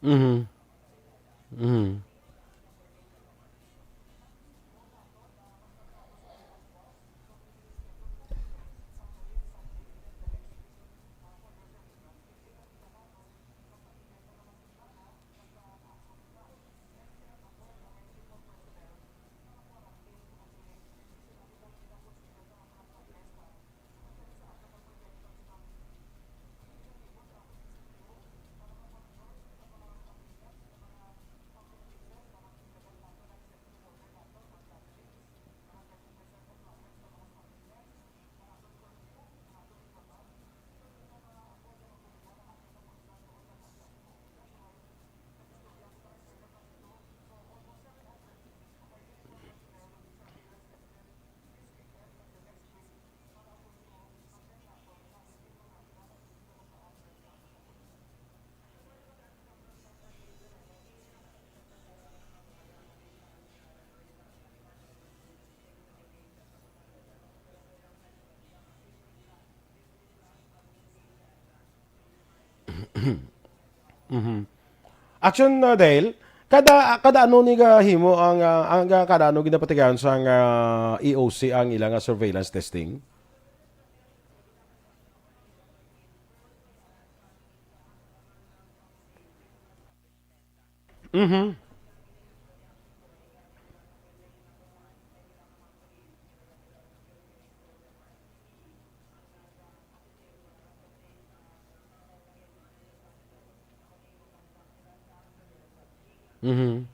Mhm. Mhm. Mhm. Action, uh, Dale, Kada, kada ano ni gahimo ang, ah, ang, ah, kada ano ginapatigayon sang, ah, E O C ang ila nga surveillance testing? Mhm. Mhm.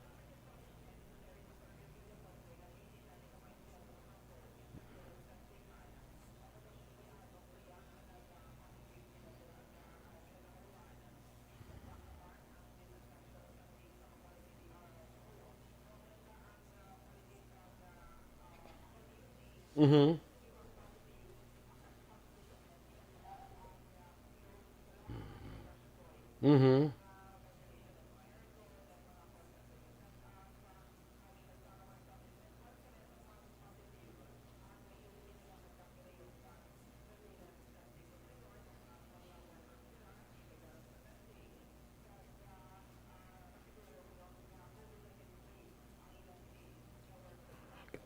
Mhm. Mhm.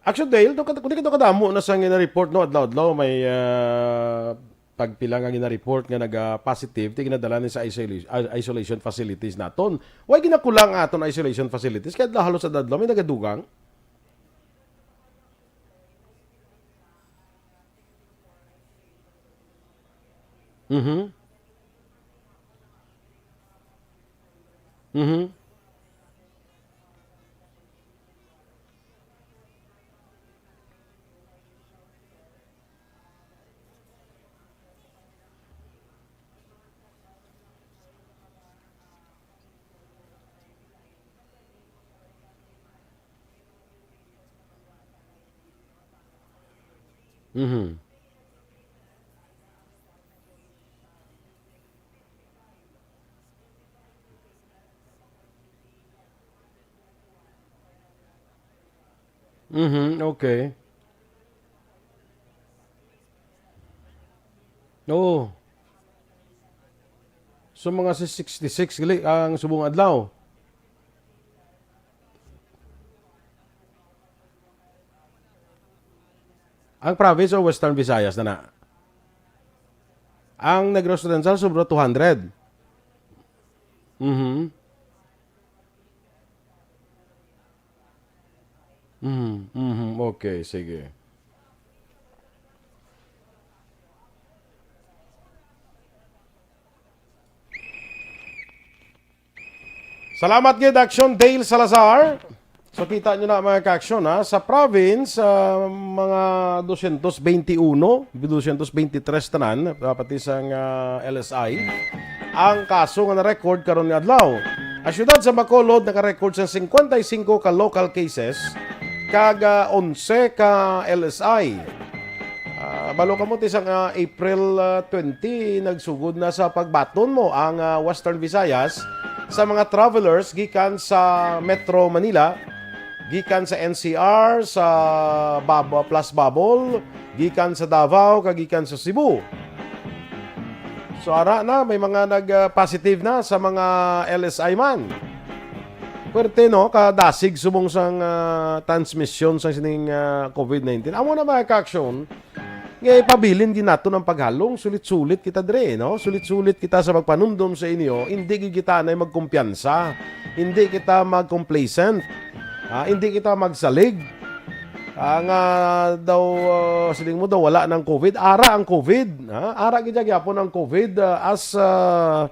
Actually, Dale, do ka, kundi ka kadamo na sa gina-report, no, adlaw-adlaw may, ah, pagpila nga gina-report nga naga-positive, ti ginadala ni sa isola-, ah, isolation facilities naton. Why ginakulang aton isolation facilities? Kaya adlaw, halos sa adlaw may nagadugang. Mhm. Mhm. Mhm. Mhm, okay. Oo. So, mga si sixty-six gali ang subong adlaw. Ang province o Western Visayas na na? Ang Negros Oriental, sobra two hundred. Mhm. Mhm, mhm, okay, sige. Salamat gid, Action Dale Salazar. So, kita nyo na, mga ka-action, ha? Sa province, ah, mga dosyentos bente uno, dosyentos bente tres tanan, ah, pati sang, ah, L S I, ang kaso nga na-record karon nga adlaw. Ang siyudad sa Bacolod naka-record sa cincuenta y cinco ka local cases kag, ah, onse ka L S I. Ah, balo kamo, ti sang, ah, April, ah, twenty, nagsugod na sa pagbaton mo ang, ah, Western Visayas sa mga travelers gikan sa Metro Manila, gikan sa N C R, sa Bab-, Plus Babol, gikan sa Davao, kag gikan sa Cebu. So, ara na, may mga nag, ah, positive na sa mga L S I man. Puwerte, no, kadasig subong sang, ah, transmisyon sang sining, ah, COVID nineteen. Amo na, mga ka-action, nga ipabilin gid naton ang paghalong. Sulit-sulit kita diri, no? Sulit-sulit kita sa pagpanumdom sa inyo. Indi gid kita anay magkumpiyansa. Indi kita mag-complacent. Ah, indi kita magsalig. Ah, nga daw, ah, siling mo daw, wala nang COVID. Ara ang COVID, ha? Ara gid gyapon ang COVID, ah, as, ah,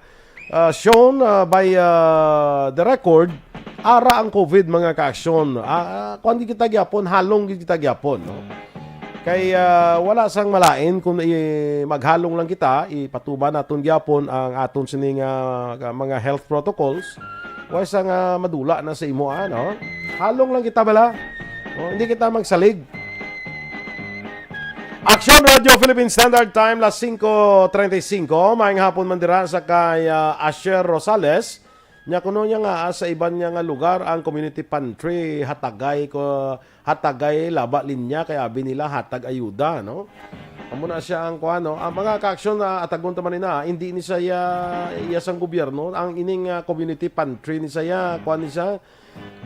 ah, shown, ah, by, ah, the record. Ara ang COVID, mga ka-action. Ah, ah, kuwan gid kita gyapon, halong gid kita gyapon, no? Kay, ah, wala sang malain kung i-, maghalong lang kita, ipatuman naton gyapon ang aton sining, ah, mga health protocols. Way sang, ah, madula na sa imo, ah, no? Halong lang kita bala. Oh, hindi kita magsalig. Action Radio Philippine Standard Time, las singko treinta y cinco. Maayong hapon man dira sa kay, ah, Asher Rosales. Nya kuno niya nga, ah, sa iban niya nga lugar ang community pantry hatagay ko, hatagay laba linya kay abi nila hatag ayuda, no? Muna siya ang kuan, no? Ang mga kaaksyon na atagon ta man ina, hindi ni siya iya sang gobyerno. Ang ining, ah, community pantry ni siya, kuan ni siya,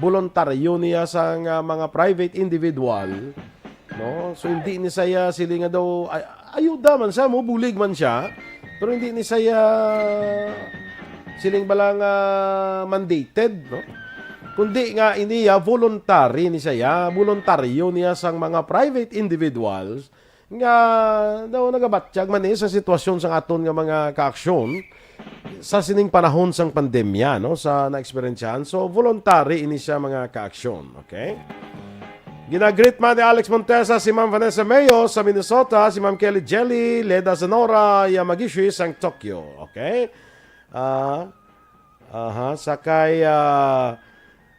voluntaryo niya sang, ah, mga private individual, no? So, hindi ni siya sili nga daw, ay, ayuda man siya, mo bulig man siya, pero hindi ni siya siling bala nga mandated, no? Kundi nga iniya voluntary ni siya, voluntaryo niya sang mga private individuals nga daw nagabatyag man ni sa sitwasyon sang aton nga mga kaaksyon sa sining panahon sang pandemya, no, sa naeksperyensyahan. So, voluntary ini siya, mga kaaksyon. Okay? Ginagreet man ni Alex Montesa si Ma'am Vanessa Mayo sa Minnesota, si Ma'am Kelly Jelly Leda Zanora Yamagishi sang Tokyo. Okay? Ah, aha, sa kay, ah,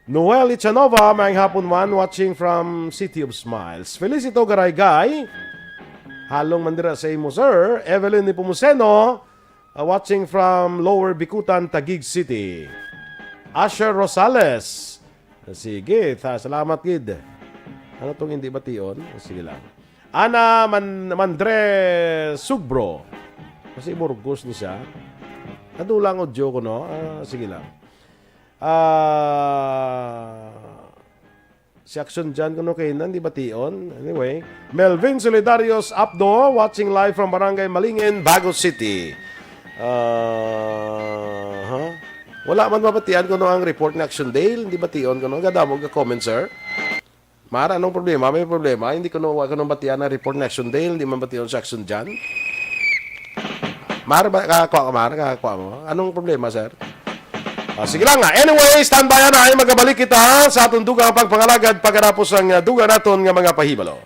Noel Ichanova, maayong hapon man, watching from City of Smiles. Felicito Garaygay, halong man dira sa imo, sir. Evelyn Nepomuceno, ah, watching from Lower Bicutan, Taguig City. Asher Rosales, sige, ta, salamat gid. Ano tong hindi bation? Sige lang. Ana Man-, Mandre Sugbro. Kasi Burgos ni siya. Nadula ang audio ko, no? Ah, sige lang. Ah, si Action John, kuno kay nan, di bation. Anyway, Melvin Solidarios Apdo, watching live from Barangay Malingin, Bago City. Ah, ha? Wala man mabatian kuno ang report ni Action Dale, di bation kuno. Gadamo ga comment, sir. Mar, anong problema? May problema? Hindi ko no, wa ko nang batian ang report ni Action Dale, hindi man bation si Action John. Mar, ba, kakuha ka, Mar? Kakuha mo? Anong problema, sir? Ah, sige lang nga. Anyway, standby na ay magabalik kita sa atong dugang pagpangalagad pagkatapos ang, ah, dugang naton nga mga pahibalo.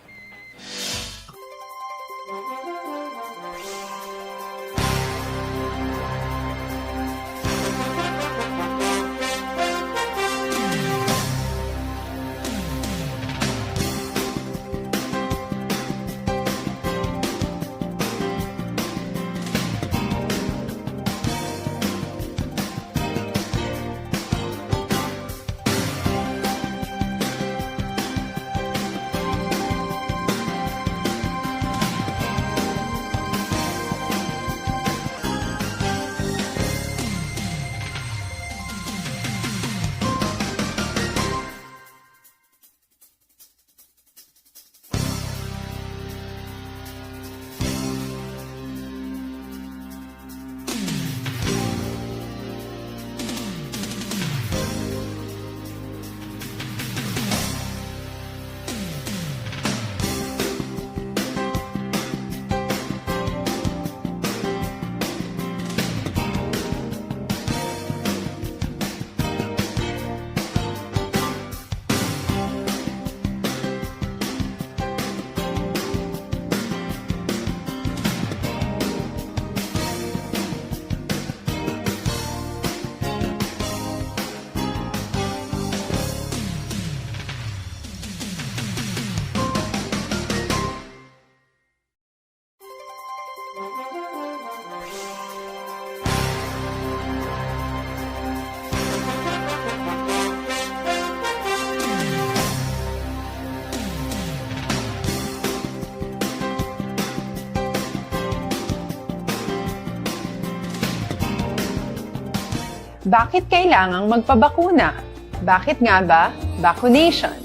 Bakit kailangang magpabakuna? Bakit nga ba vaccination?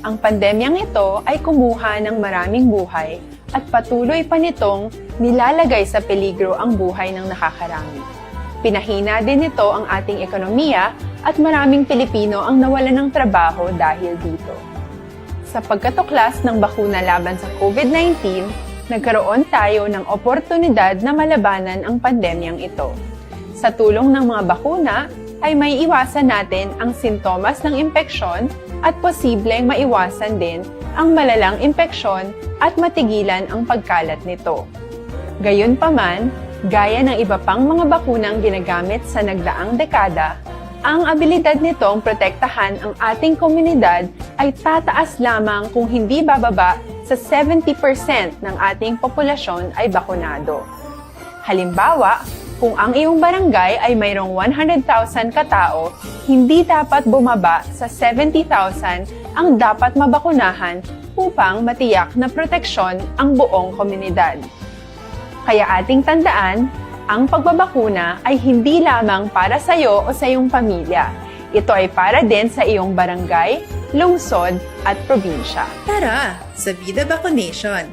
Ang pandemyang ito ay kumuha ng maraming buhay at patuloy pa nitong nilalagay sa peligro ang buhay ng nakakarami. Pinahina din nito ang ating ekonomiya at maraming Pilipino ang nawalan ng trabaho dahil dito. Sa pagkatuklas ng bakuna laban sa COVID nineteen, nagkaroon tayo ng oportunidad na malabanan ang pandemyang ito. Sa tulong ng mga bakuna, ay maiiwasan natin ang sintomas ng impeksyon at posibleng maiwasan din ang malalang impeksyon at matigilan ang pagkalat nito. Gayunpaman, gaya ng iba pang mga bakunang ginagamit sa nagdaang dekada, ang abilidad nitong protektahan ang ating komunidad ay tataas lamang kung hindi bababa sa seventy percent ng ating populasyon ay bakunado. Halimbawa, kung ang iyong barangay ay mayroong one hundred thousand katao, hindi dapat bumaba sa seventy thousand ang dapat mabakunahan upang matiyak na proteksyon ang buong komunidad. Kaya ating tandaan, ang pagbabakuna ay hindi lamang para sa iyo o sa iyong pamilya. Ito ay para din sa iyong barangay, lungsod, at probinsya. Tara sa Vida Vaccination!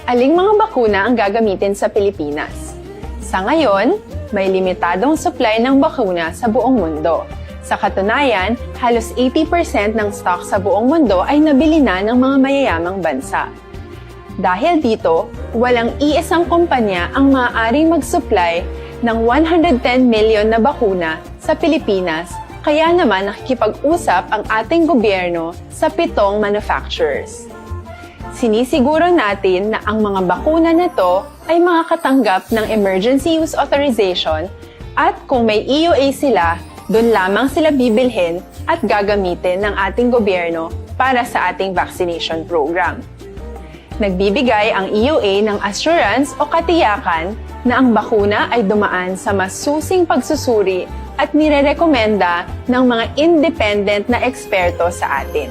Aling mga bakuna ang gagamitin sa Pilipinas? Sa ngayon, may limitadong supply ng bakuna sa buong mundo. Sa katunayan, halos eighty percent ng stock sa buong mundo ay nabili na ng mga mayayamang bansa. Dahil dito, walang iisang kumpanya ang maaaring mag-supply ng one hundred ten million na bakuna sa Pilipinas, kaya naman nakikipag-usap ang ating gobyerno sa pitong manufacturers. Sinisiguro natin na ang mga bakuna na to ay makakatanggap ng emergency use authorization, at kung may E U A sila, dun lamang sila bibilhin at gagamitin ng ating gobyerno para sa ating vaccination program. Nagbibigay ang E U A ng assurance o katiyakan na ang bakuna ay dumaan sa masusing pagsusuri at nirerekomenda ng mga independent na eksperto sa atin.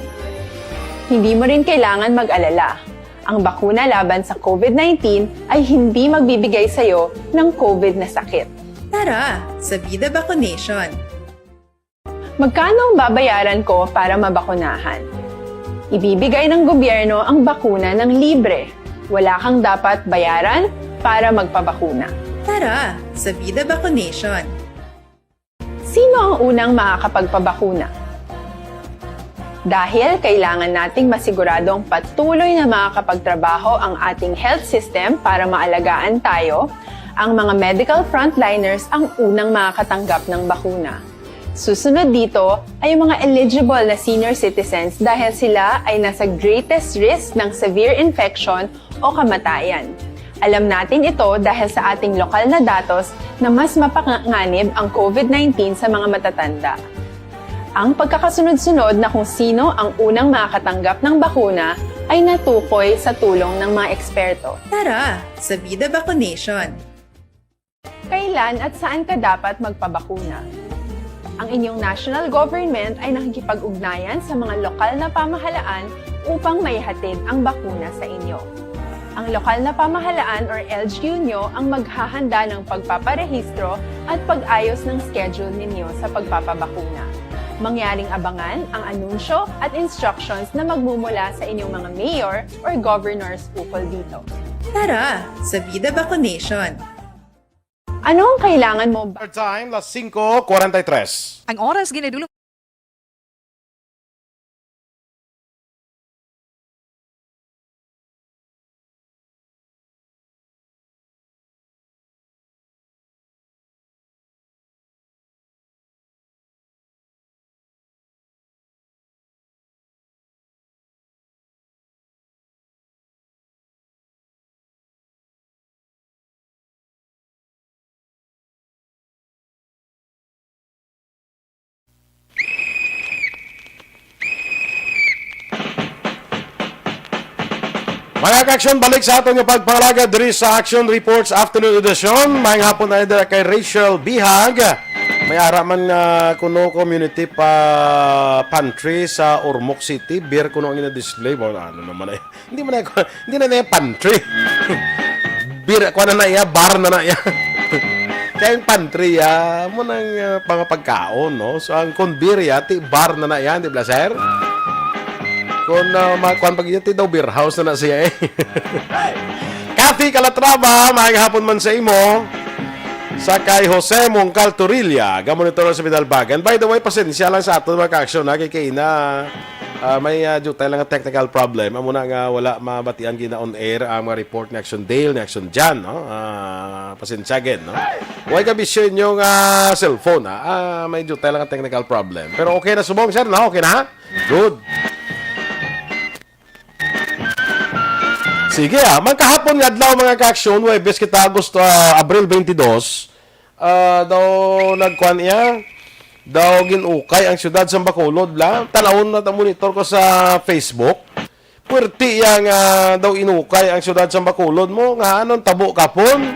Hindi mo rin kailangan mag-alala. Ang bakuna laban sa COVID nineteen ay hindi magbibigay sa iyo ng COVID na sakit. Tara sa Vida Vaccination! Magkano ang babayaran ko para mabakunahan? Ibibigay ng gobyerno ang bakuna ng libre. Wala kang dapat bayaran para magpabakuna. Tara sa Vida Vaccination! Sino ang unang makakapagpabakuna? Dahil kailangan nating masiguradong patuloy na makakapagtrabaho ang ating health system para maalagaan tayo, ang mga medical frontliners ang unang makakatanggap ng bakuna. Susunod dito ay ang mga eligible na senior citizens dahil sila ay nasa greatest risk ng severe infection o kamatayan. Alam natin ito dahil sa ating lokal na datos na mas mapanganib ang COVID nineteen sa mga matatanda. Ang pagkakasunod-sunod na kung sino ang unang makakatanggap ng bakuna ay natukoy sa tulong ng mga eksperto. Tara sa Vida Vaccination! Kailan at saan ka dapat magpabakuna? Ang inyong national government ay nakikipag-ugnayan sa mga lokal na pamahalaan upang maihatid ang bakuna sa inyo. Ang lokal na pamahalaan or L G U nyo ang maghahanda ng pagpaparehistro at pag-ayos ng schedule ninyo sa pagpapabakuna. Mangyaring abangan ang anunsyo at instructions na magmumula sa inyong mga mayor or governors ukol dito. Tara sa Vida Vaccination! Ano ang kailangan mo ba? Our time, las singko kwarenta y tres. Ang oras, ginadulong. Mga ka-aksyon, balik sa aton nga pagpangalaga diri sa Action Reports Afternoon Edition. Maayong hapon na dira kay Rachel Bihag. May ara man nga kuno community pa pantry sa Ormoc City. Beer kuno ang ina-display. Ba, ano naman ay? Hindi man na, hindi na na yung pantry. Beer, kuha na na iya, bar na na iya. Kaya yung pantry, ah, mo nang, ah, mga pagkaon, no? So, ang kon beer, ya, ti bar na na yan, di ba, sir? Kung, ah, ma-, kuwan pag yun, ti daw beer house na na siya, eh. Kathy Calatrava, maayong hapon man sa imo. Sa kay Jose Mongcal Torilla, gamonitor sa Bidalbagan. By the way, pasensya lang sa aton, mga ka-aksyon, ha, kay kaina, ah, may, ah, jutay lang nga technical problem. Amo na nga wala mabatian gina on air ang mga report ni Action Dale, ni Action Jan, no? Ah, pasensya gid, no? Way kabisyo inyong, ah, cellphone, ha? Ah, may jutay lang nga technical problem. Pero okay na subong, sir, no? Okay na, ha? Good. Sige, ah. Magkahapon nga adlaw, mga ka-aksyon, Huwebes kita, Agosto, ah, Abril twenty-two, ah, daw nagkuan iya, daw gin-ukay ang siyudad sa Bacolod, bla. Tanawon na ta, monitor ko sa Facebook. Puwerte iya nga daw inukay ang siyudad sa Bacolod mo, nga anong tabo kapon.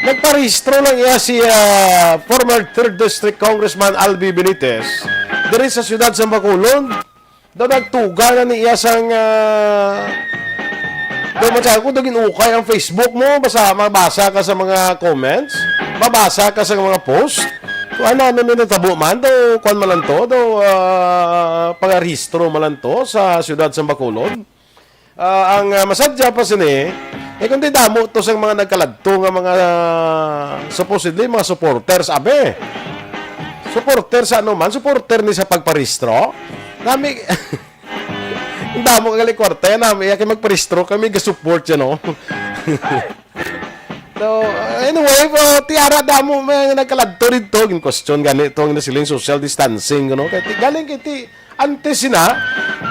Nagparehistro lang iya si, ah, former third District Congressman Albi Benitez diri sa siyudad sa Bacolod. Daw nagtuga na niya sang, ah, daw man siya, kung daw ginukay ang Facebook mo, basta mabasa ka sa mga comments, mabasa ka sa mga post. So, ano, ano na natabo man, daw, kwan man lang to, daw, ah, pangarehistro man lang to sa siyudad sa Bacolod. Ah, ang, ah, masadya pa sini, eh, kundi damo to sang mga nagkaladto nga mga, ah, supposedly, mga supporters, abi. Supporter sa ano man, supporter ni sa pagparehistro. Nami, Ang damo ka gali kwarta yan, ah. Iya kay magparehistro kami, ga-support yan, no? So, uh, anyway, uh, tiara damo may nagkaladto dito. Gin question gani ito ang nasiling social distancing, no? Kay ti, galing kay ti, antes sina,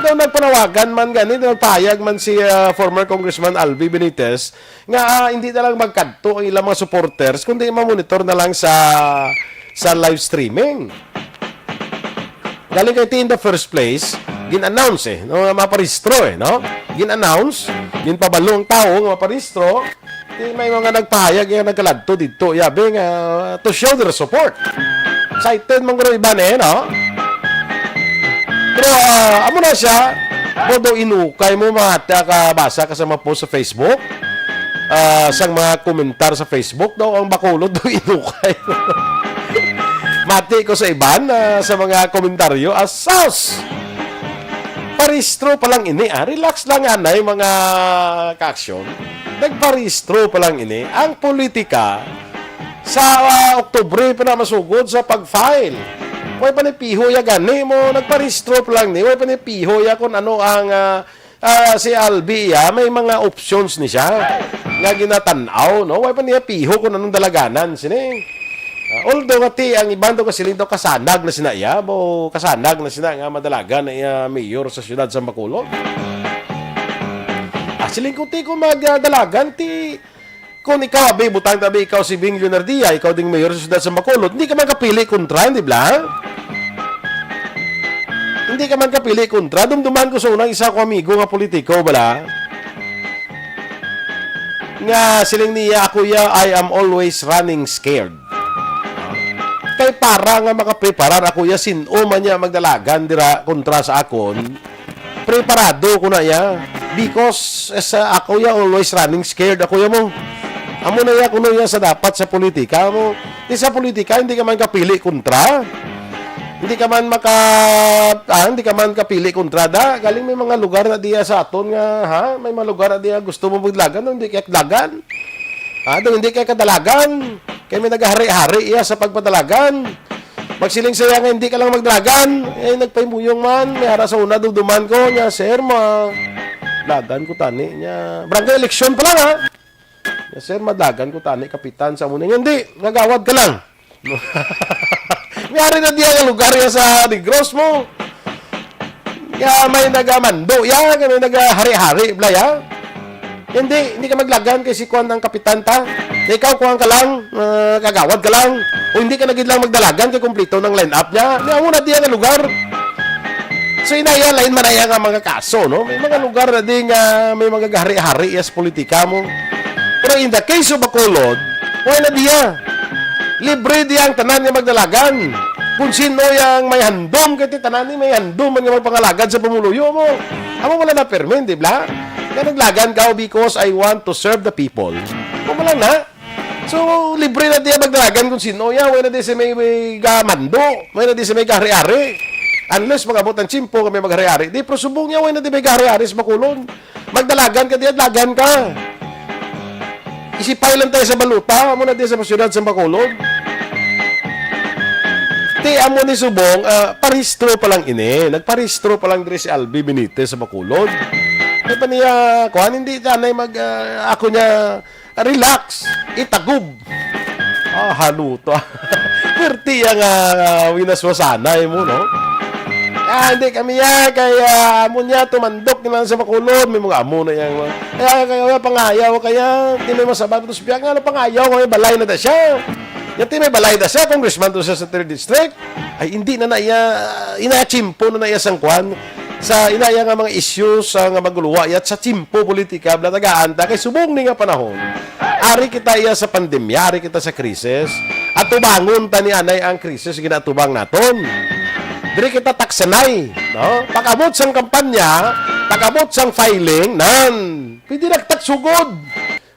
daw nagpanawagan man gani, daw nagpahayag man si, uh, former Congressman Albi Benitez nga, ah, hindi na lang magkadto ang ilang mga supporters, kundi mamonitor na lang sa, sa live streaming. Galing kay ti in the first place, gin-announce eh, no, nga maparehistro eh, no? Gin-announce, ginpabalo ang tawo nga maparehistro, ti may mga nagpahayag nga nagkaladto dito, yabi nga, to show their support. Excited man guro iban eh, no? Pero, ah, amo na siya, mo daw inukay mo, mga ta-, kabasa ka sa mga post sa Facebook, ah, sang mga komentar sa Facebook, daw ang Bacolod daw inukay. Mati ko sa iban, ah, sa mga komentaryo, asos! Parehistro pa lang ini, ah. Relax lang, anay, mga ka-aksyon. Nagparehistro pa lang ini. Ang politika, sa, ah, Oktubre pa na masugod sa pag-file. Way pa ni piho ya gani mo, nagparehistro pa lang ni. Way pa ni piho ya kung ano ang, ah, ah, si Albi ya, may mga options ni siya nga ginatan-aw, no? Way pa niya piho kung anong dalaganan sini. Ah, although nga ti, ang iban daw kasiling daw kasanag na sina iya, bo, kasanag na sina nga madalagan na iya mayor sa siyudad sa Bacolod. Ah, siling ko ti kung magdalagan ti, kung ikaw, abi, butang tabi, ikaw si Bing Leonardia, ikaw ding mayor sa siyudad sa Bacolod, hindi ka man kapili kontra, di ba? Hindi ka man kapili kontra. Dumduman ko sa unang isa ko amigo nga politiko, bala. Nga siling niya, "Ako ya, I am always running scared." Kay para nga makapreparar ako ya, sin-o man niya magdalagan dira kontra sa akon, preparado ko na ya. Because, eh, sa ako ya, always running scared ako ya mo. Amo na ya kuno ya sa dapat sa politika mo. Di sa politika, hindi ka man kapili kontra. Hindi ka man maka, ah, hindi ka man kapili kontra da. Galing may mga lugar na diya sa aton nga, ha? May mga lugar na diya gusto mo magdalagan, hindi kaya kadalagan. Ha? Daw hindi kaya kadalagan. Kaya may nagahari-hari iya sa pagpadalagan. Magsiling siya nga hindi ka lang magdalagan. Eh, nagpahimuyong man. May ara sa una, dumduman ko. Niya, "Sir, ma-, lagan ko tani." Niya, barangay election pa lang, ha? Niya, "Sir, madalagan ko tani, kapitan, sa amo na." Niya, "Hindi, nagawad ka lang." May ari na diya nga lugar ya sa Negros mo. Ya, may nagamando ya, may nagahari-hari, bla, ya. Hindi, hindi ka maglagan kay si Kwan ang kapitan ta. Na ikaw, kuwan ka lang, ah, kagawad ka lang. O hindi ka na gid lang magdalagan kay kompleto ng line-up niya. May amo na diya nga lugar. So, inaya, lain man aya nga mga kaso, no? May mga lugar na di nga may mga gahari-hari ya sa politika mo. Pero in the case of Bacolod, wala na diya. Libre diya ang tanan nga magdalagan. Kung sino yang may handom, kay ti tanan ni may handom man nga magpangalagad sa pumuluyo mo. Amo wala na permin, di ba? Nga naglagan ka, "Oh, because I want to serve the people." Amo lang na. So, libre na diya magdalagan kung sino ya. Wala na di si may, may gamando. Wala na di si may gahari-hari. Unless mag-abot ang tsimpo nga may maghari-hari. Di, pero subong niya, wala na di may gahari-hari sa Bacolod. Magdalagan ka diya, dalagan ka. Isipay lang tayo sa baluta, amo na diya sa syudad sa Bacolod. Ti, amo ni subong, ah, parehistro pa lang ini. Nagparehistro pa lang diri si Albi Benitez sa Bacolod. Di pa niya, kuhan, hindi tanay mag, ah, ako niya, relax, itagob. Ah, haluto. Perti ang, ah, winaswasanay mo, no? Ah, hindi kami ya, kay, ah, amo niya, tumandok na lang sa Bacolod, may mga amo na yang, kaya, kaya, pangayaw, kaya, di may masabat to sa biyak nga, ano, pangayaw, kaya balay na da siya. Yan, ti may balay da siya, congressman to siya sa third district. Ay, hindi na na iya, inaya tsimpo na na iya sang kwan. Sa inaya nga mga issues, ah, nga maguluwa, yat sa tsimpo politika, bla tagaan ta, kay subong ni nga panahon. Ari kita iya sa pandemya, ari kita sa krisis. Atubangon ta ni anay ang krisis, ginaatubang naton. Diri kita taksanay, no? Pag-abot sang kampanya, pag-abot sang filing, nan, pwede na kita sugod.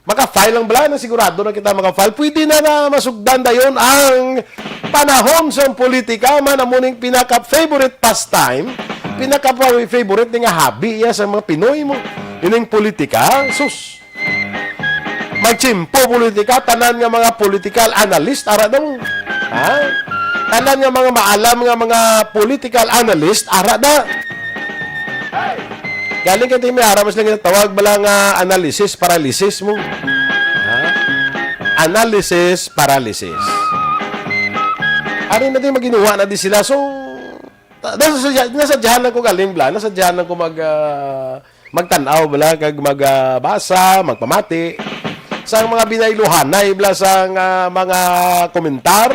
Maka-file lang bala, na sigurado na kita maka-file. Pwede na na masugdan dayon ang panahon sa politika, man amo ning pinaka-favorite pastime, pinaka-favorite ni nga hobby iya sa mga Pinoy mo. Ining politika, sus. Magtsimpo politika, tanan nga mga political analyst, ara daw. Ha? Tanan nga mga maalam nga mga political analyst, ara da. Galing kay may ara mas lang tawag bala nga analysis paralysis mo. Ha? Analysis paralysis. Ari na din maginuwa na di sila. So, ta- nasa, nasadyahan lang ko galing bala, nasadyahan lang ko mag ah, magtan-aw bala kag magbasa, magpamati sa mga binayluhanay bala sa nga mga komentar,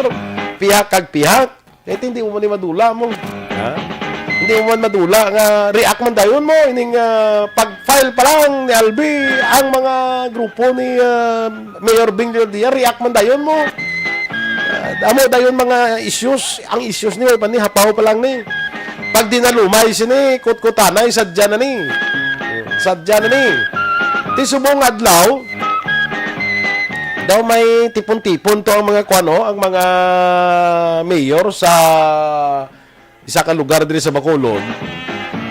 pihak kag pihak. Kay hindi mo man ni madula mo. Ha? Hindi mo man madula nga react man dayon mo ining ah, pag-file pa lang ni Albi ang mga grupo ni ah, Mayor Bing Leodia, react man dayon mo. Ah, amo dayon mga issues, ang issues ni pa ni hapaw pa lang ni. Pag dinalumay sini, kutkutanay, sadya na ni. Sadya na ni. Ti subong adlaw, daw may tipon-tipon to ang mga kuan, oh, ang mga mayor sa isa ka lugar diri sa Bacolod.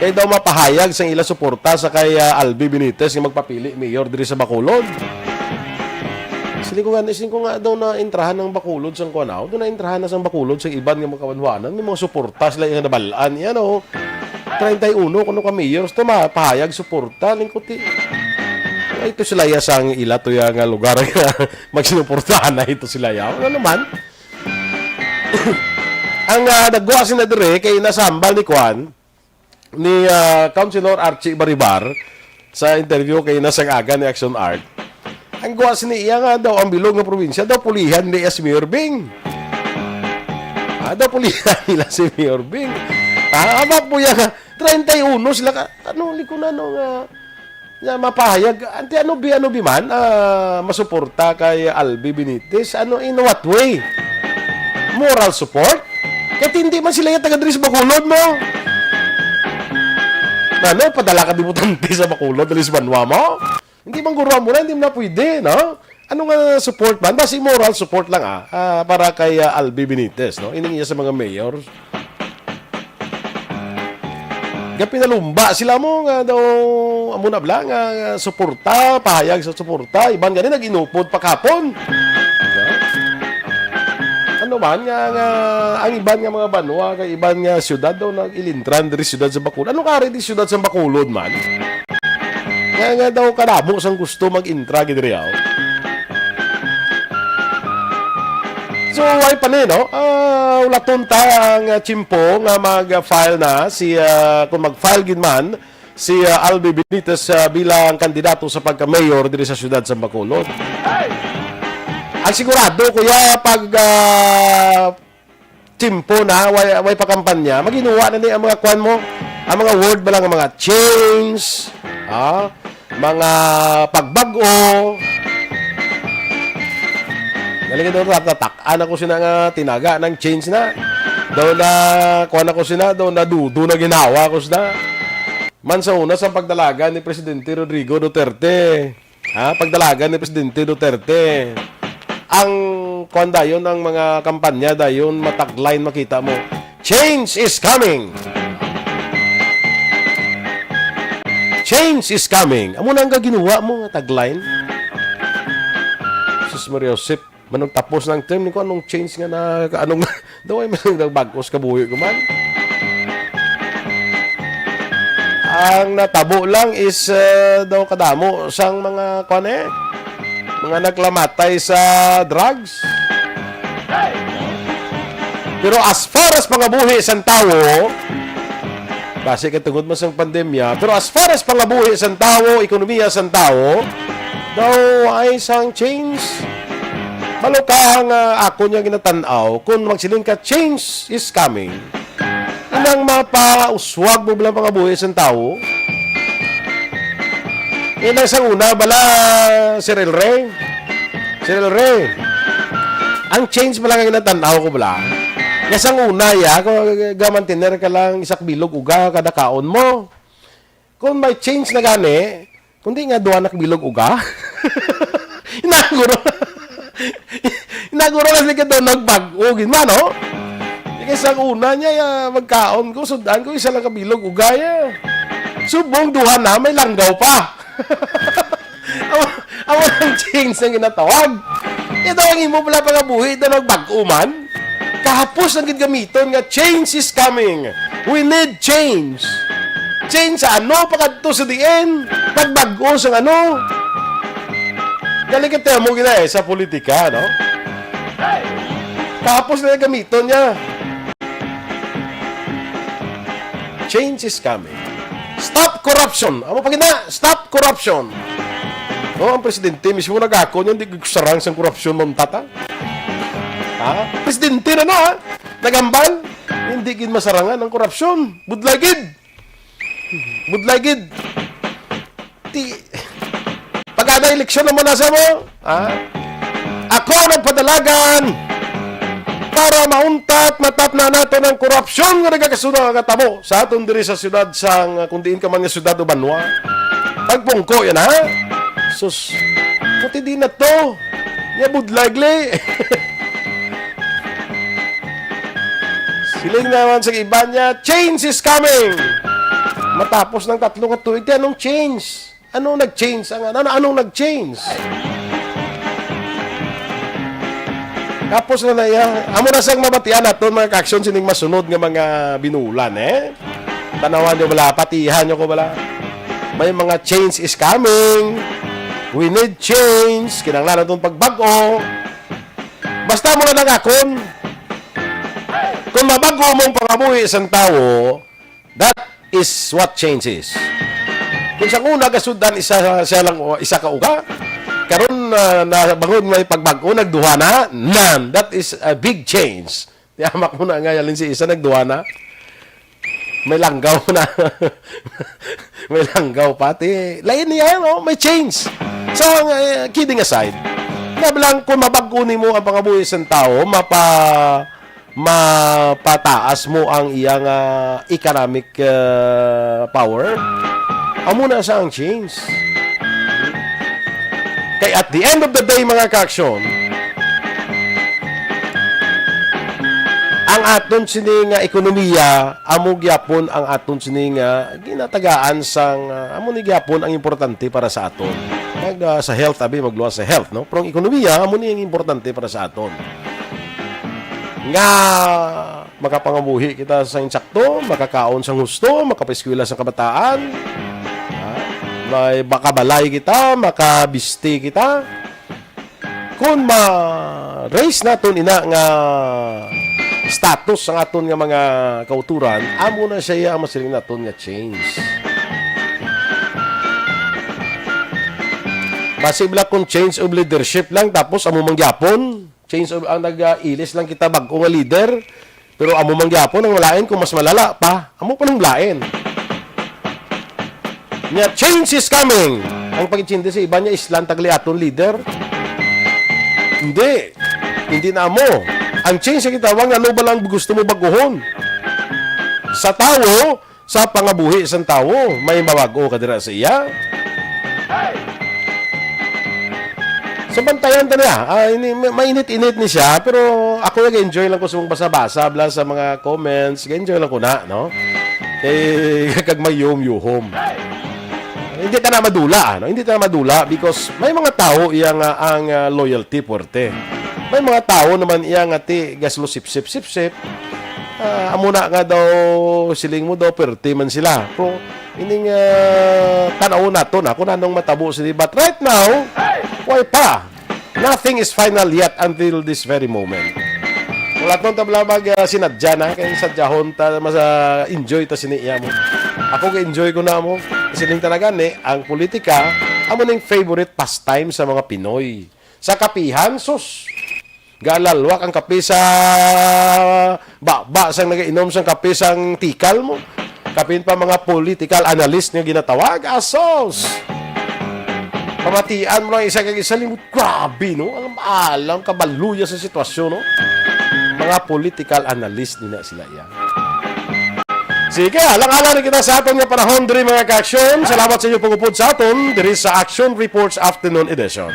Kay daw mapahayag sang ila suporta sa kay ah, Albi Benitez nga magpapili mayor diri sa Bacolod. Siling ko nga, siling ko nga daw na intrahan ng Bacolod sang kuan, daw na intrahan na sang Bacolod sa iban nga makawanwanan, may mga suporta sila nga nabalaan. Yan, oh. Treinta y uno kuno ka mayors to mapahayag suporta, lingkuti. Ay, ito sila ya sang ila to ya nga lugar nga magsinuportahan na ito sila ya. Ano naman? Ang ah, nagwa sina dire kay nasambal ni Kwan, ni ah, Councilor Archie Baribar sa interview kay nasang aga ni Action Art. Ang gwa sini iya nga daw ang bilog nga probinsya daw pulihan ni si Mayor Bing. Ah, daw pulihan nila si Mayor Bing. Ah, amo po yan nga, treinta y uno sila ka, ano, likunan no nga, nga mapahayag, anti ano bi, ano bi man, ah, masuporta kay Albi Benitez, ano, in what way? Moral support? Kay hindi man sila yung taga diri sa Bacolod mo. Ano, padala ka dibutante sa Bacolod, dali sa banwa mo? Hindi man guro mo na, hindi mo na pwede, no? Ano nga support man? Basi moral support lang, ah, ah, para kay ah, Albi Benitez, no? Ining iya sa mga mayor. Gapinalumba sila mo nga daw, amo na bala, nga suporta, pahayag sa suporta. Iban gani nag-inupod pa kahapon. Ano man nga, nga ang iban nga mga banwa, kay iban nga syudad daw nag-ilintran diri syudad sa Bacolod. Ano kari di syudad sa Bacolod man? Nga, nga daw kadamo sang gusto mag-intra gid diri, aw. So, why pa ni, no? Ah, ulaton ta ang ah, tiyempo nga mag-file na si, ah, kung mag-file gid man si ah, Albi Benitez ah, bilang kandidato sa pagka-mayor diri sa siyudad sa Bacolod. Ang sigurado, kuya, pag ah, tiyempo na, way, way pa kampanya, maginuwa na ni ang mga kwan mo, ang mga word ba lang, ang mga change, ah, mga pagbag-o. Galing daw, tatatak-an ako sina nga tinaga ng change na. Daw na, kuwan ako sina, daw na dudo na ginawa ko sina. Man sa una, sa pagdalagan ni Presidente Rodrigo Duterte. Ha? Pagdalagan ni Presidente Duterte. Ang, kuwan dayon, ang mga kampanya dayon, matagline makita mo. Change is coming! Change is coming. Amo na ang gaginawa mo nga tagline. Sus Maria Josep, manong tapos ng term ni ko, anong change nga na, anong, daw ay man daw bagos kabuhi ko man. Ang natabo lang is eh, daw kadamo sang mga, kwan eh, mga naglamatay sa drugs. Pero as far as pangabuhi sang tawo, basi kay tungod man sang pandemya, pero as far as pangabuhi sang tawo, ekonomiya sang tawo, daw ay sang change. Balo ka nga ako niya ginatan-aw, kung magsiling ka, change is coming. Inang mapauswag mo bala pangabuhi sang tawo. Inang sa una bala, Sir El Rey. Sir El Rey. Ang change bala nga ginatan-aw ko bala. Nga sang una, ya, kung gamantener ka lang isa ka bilog uga kada kaon mo. Kung may change na gani, kundi nga duha na ka bilog uga. Inaguro. Inaguro na sila ka daw nagbag-o, gid man, no? Kay sang una niya, ya, magkaon ko, sudan ko, isa lang ka bilog uga, ya. Subong duha na, may langgaw pa. Amo, amo ang change ang ginatawag. Ito ang imo pala pangabuhi, ito nagbag-o man. Kahapos ang gid gamiton nga change is coming. We need change. Change sa ano, pakadto sa diin, pagbag-o sa ano. Galing ka mo gina eh, sa politika, no? Kahapos na gamiton niya. Change is coming. Stop corruption. Amo pa gina, stop corruption. Oh, ang presidente mismo nagako niya, hindi ko sarang sang korupsyon, Ma'am Tata. Ha? Presidente na na, ha? Nagambal, hindi gid masarangan ang korupsyon. Budlay gid. Budlay gid. Ti, pagkada eleksyon naman nasa mo, ha? Ako nagpadalagan para mauntat, matapna nato ng korupsyon nga nagakasuna nga tabo sa aton diri sa siyudad sang, kung diin ka man nga siyudad o banwa. Pagpungko yan, ha? Sus, puti di na to. Niya budlagli. Siling naman sa iba niya, "Change is coming!" Matapos ng tatlo ka tuig, ti anong change? Anong nag-change? Ang, ano, anong nag-change? Tapos na na iya. Amo na sang mabatian naton, mga ka-aksyon, sining masunod nga mga binulan, eh. Tanawan nyo bala, patihan nyo ko bala. May mga change is coming. We need change. Kinahanglan naton pagbag-o. Basta mo na nangakon. Kung mabag-o mong pangabuhi isang tawo, that is what changes. Kung sa una, gasudan isa, siya lang, isa ka uga, karon, ah, na bangon may pagbag-o, nagduha na, nan, that is a big change. Yamak mo na nga, yalin si isa, nagduha na. May langgaw na. May langgaw pati. Lain niya, no? May change. So, ang, eh, kidding aside, na lang kung mabag-o nimo ang pangabuhi sa tao, mapa, mapataas mo ang iyang, ah, economic, ah, power, amo na sa ang change. Kay at the end of the day, mga ka-aksyon, ang aton sini nga ekonomiya, amo gyapon ang aton sini nga ginatagaan sang, ah, amo ni gyapon ang importante para sa aton. Mag, ah, sa health, abi, magluwas sa health, no? Pero ang ekonomiya, amo ni ang importante para sa aton. Nga makapangabuhi kita sa insakto, makakaon sang husto, makapaeskwela sa kabataan, ah, may makabalay kita, makabisti kita. Kung ma-raise naton ina nga status sang aton nga mga kauturan, amo na siya ang masiling naton nga change. Basi bala kung change of leadership lang, tapos amo man gyapon, change of, ang nag-ilis lang kita bag-o nga leader, pero amo man gyapon ang lain kung mas malala pa, amo pa nang lain. Nya, change is coming. Ang pag-intindi sa iba niya, islan tagliaton leader. Hindi. Hindi na amo. Ang change sa gitawag nga ano ba lang gusto mo baguhon? Sa tawo, sa pangabuhi sang tawo, may mabago ka dira sa iya. So, bantayan ta niya. Ah, ini, ma-, mainit-init ni siya, pero ako nag-enjoy lang ko sa mong basa-basa, bla, sa mga comments. Nag-enjoy lang ko na, no? Kay kag may yuhom-yuhom. Hindi ta na madula, no? Hindi ta na madula because may mga tao iya nga ang, ah, loyalty puwerte. May mga tao naman iya nga ti gaslo sip-sip, sip-sip. Ah, amo na nga daw, siling mo daw, puwerte man sila. Pero ining, ah, tan-awon naton, ah, kung anong matabo sini. But right now, way pa. Nothing is final yet until this very moment. Wala tong tabla mag, ah, sinadya na, kay sadyahon ta, mas, ah, enjoy ta sini iya mo. Ako ka-enjoy ko na mo. Siling talaga ni, ang politika, amo ning favorite pastime sa mga Pinoy. Sa kapihan, sus, galalwak ang kape sa baba sang nagainom sang kape sang tikal mo. Kapin pa mga political analyst nga ginatawag, asos! Pamatian mo lang isa kag isa, limot, grabe, no? Alam, alam, kabaluya sa sitwasyon, no? mga political analyst nila sila iya. Sige, alang-alang na kita sa aton nga panahon diri, mga ka-aksyon. Salamat sa inyo pag-upod sa aton diri sa Action Reports Afternoon Edition.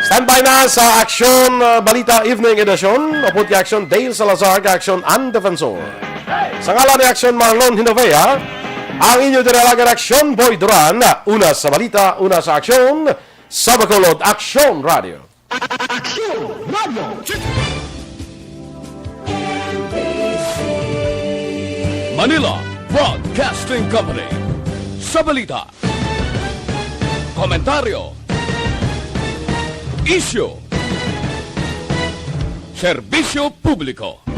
Standby na sa Aksyon, uh, Balita Evening Edition. Upod kay Aksyon Dale Salazar, kay Aksyon Ann Defensor. Sa ngalan ni Aksyon Marlon Hinovea, ang inyo diri alaga Aksyon Boy Duran. Una sa balita, una sa aksyon, sa Bacolod, Aksyon Radio. Action Radio. Manila Broadcasting Company. Sa balita, komentaryo, isyu, serbisyo publiko.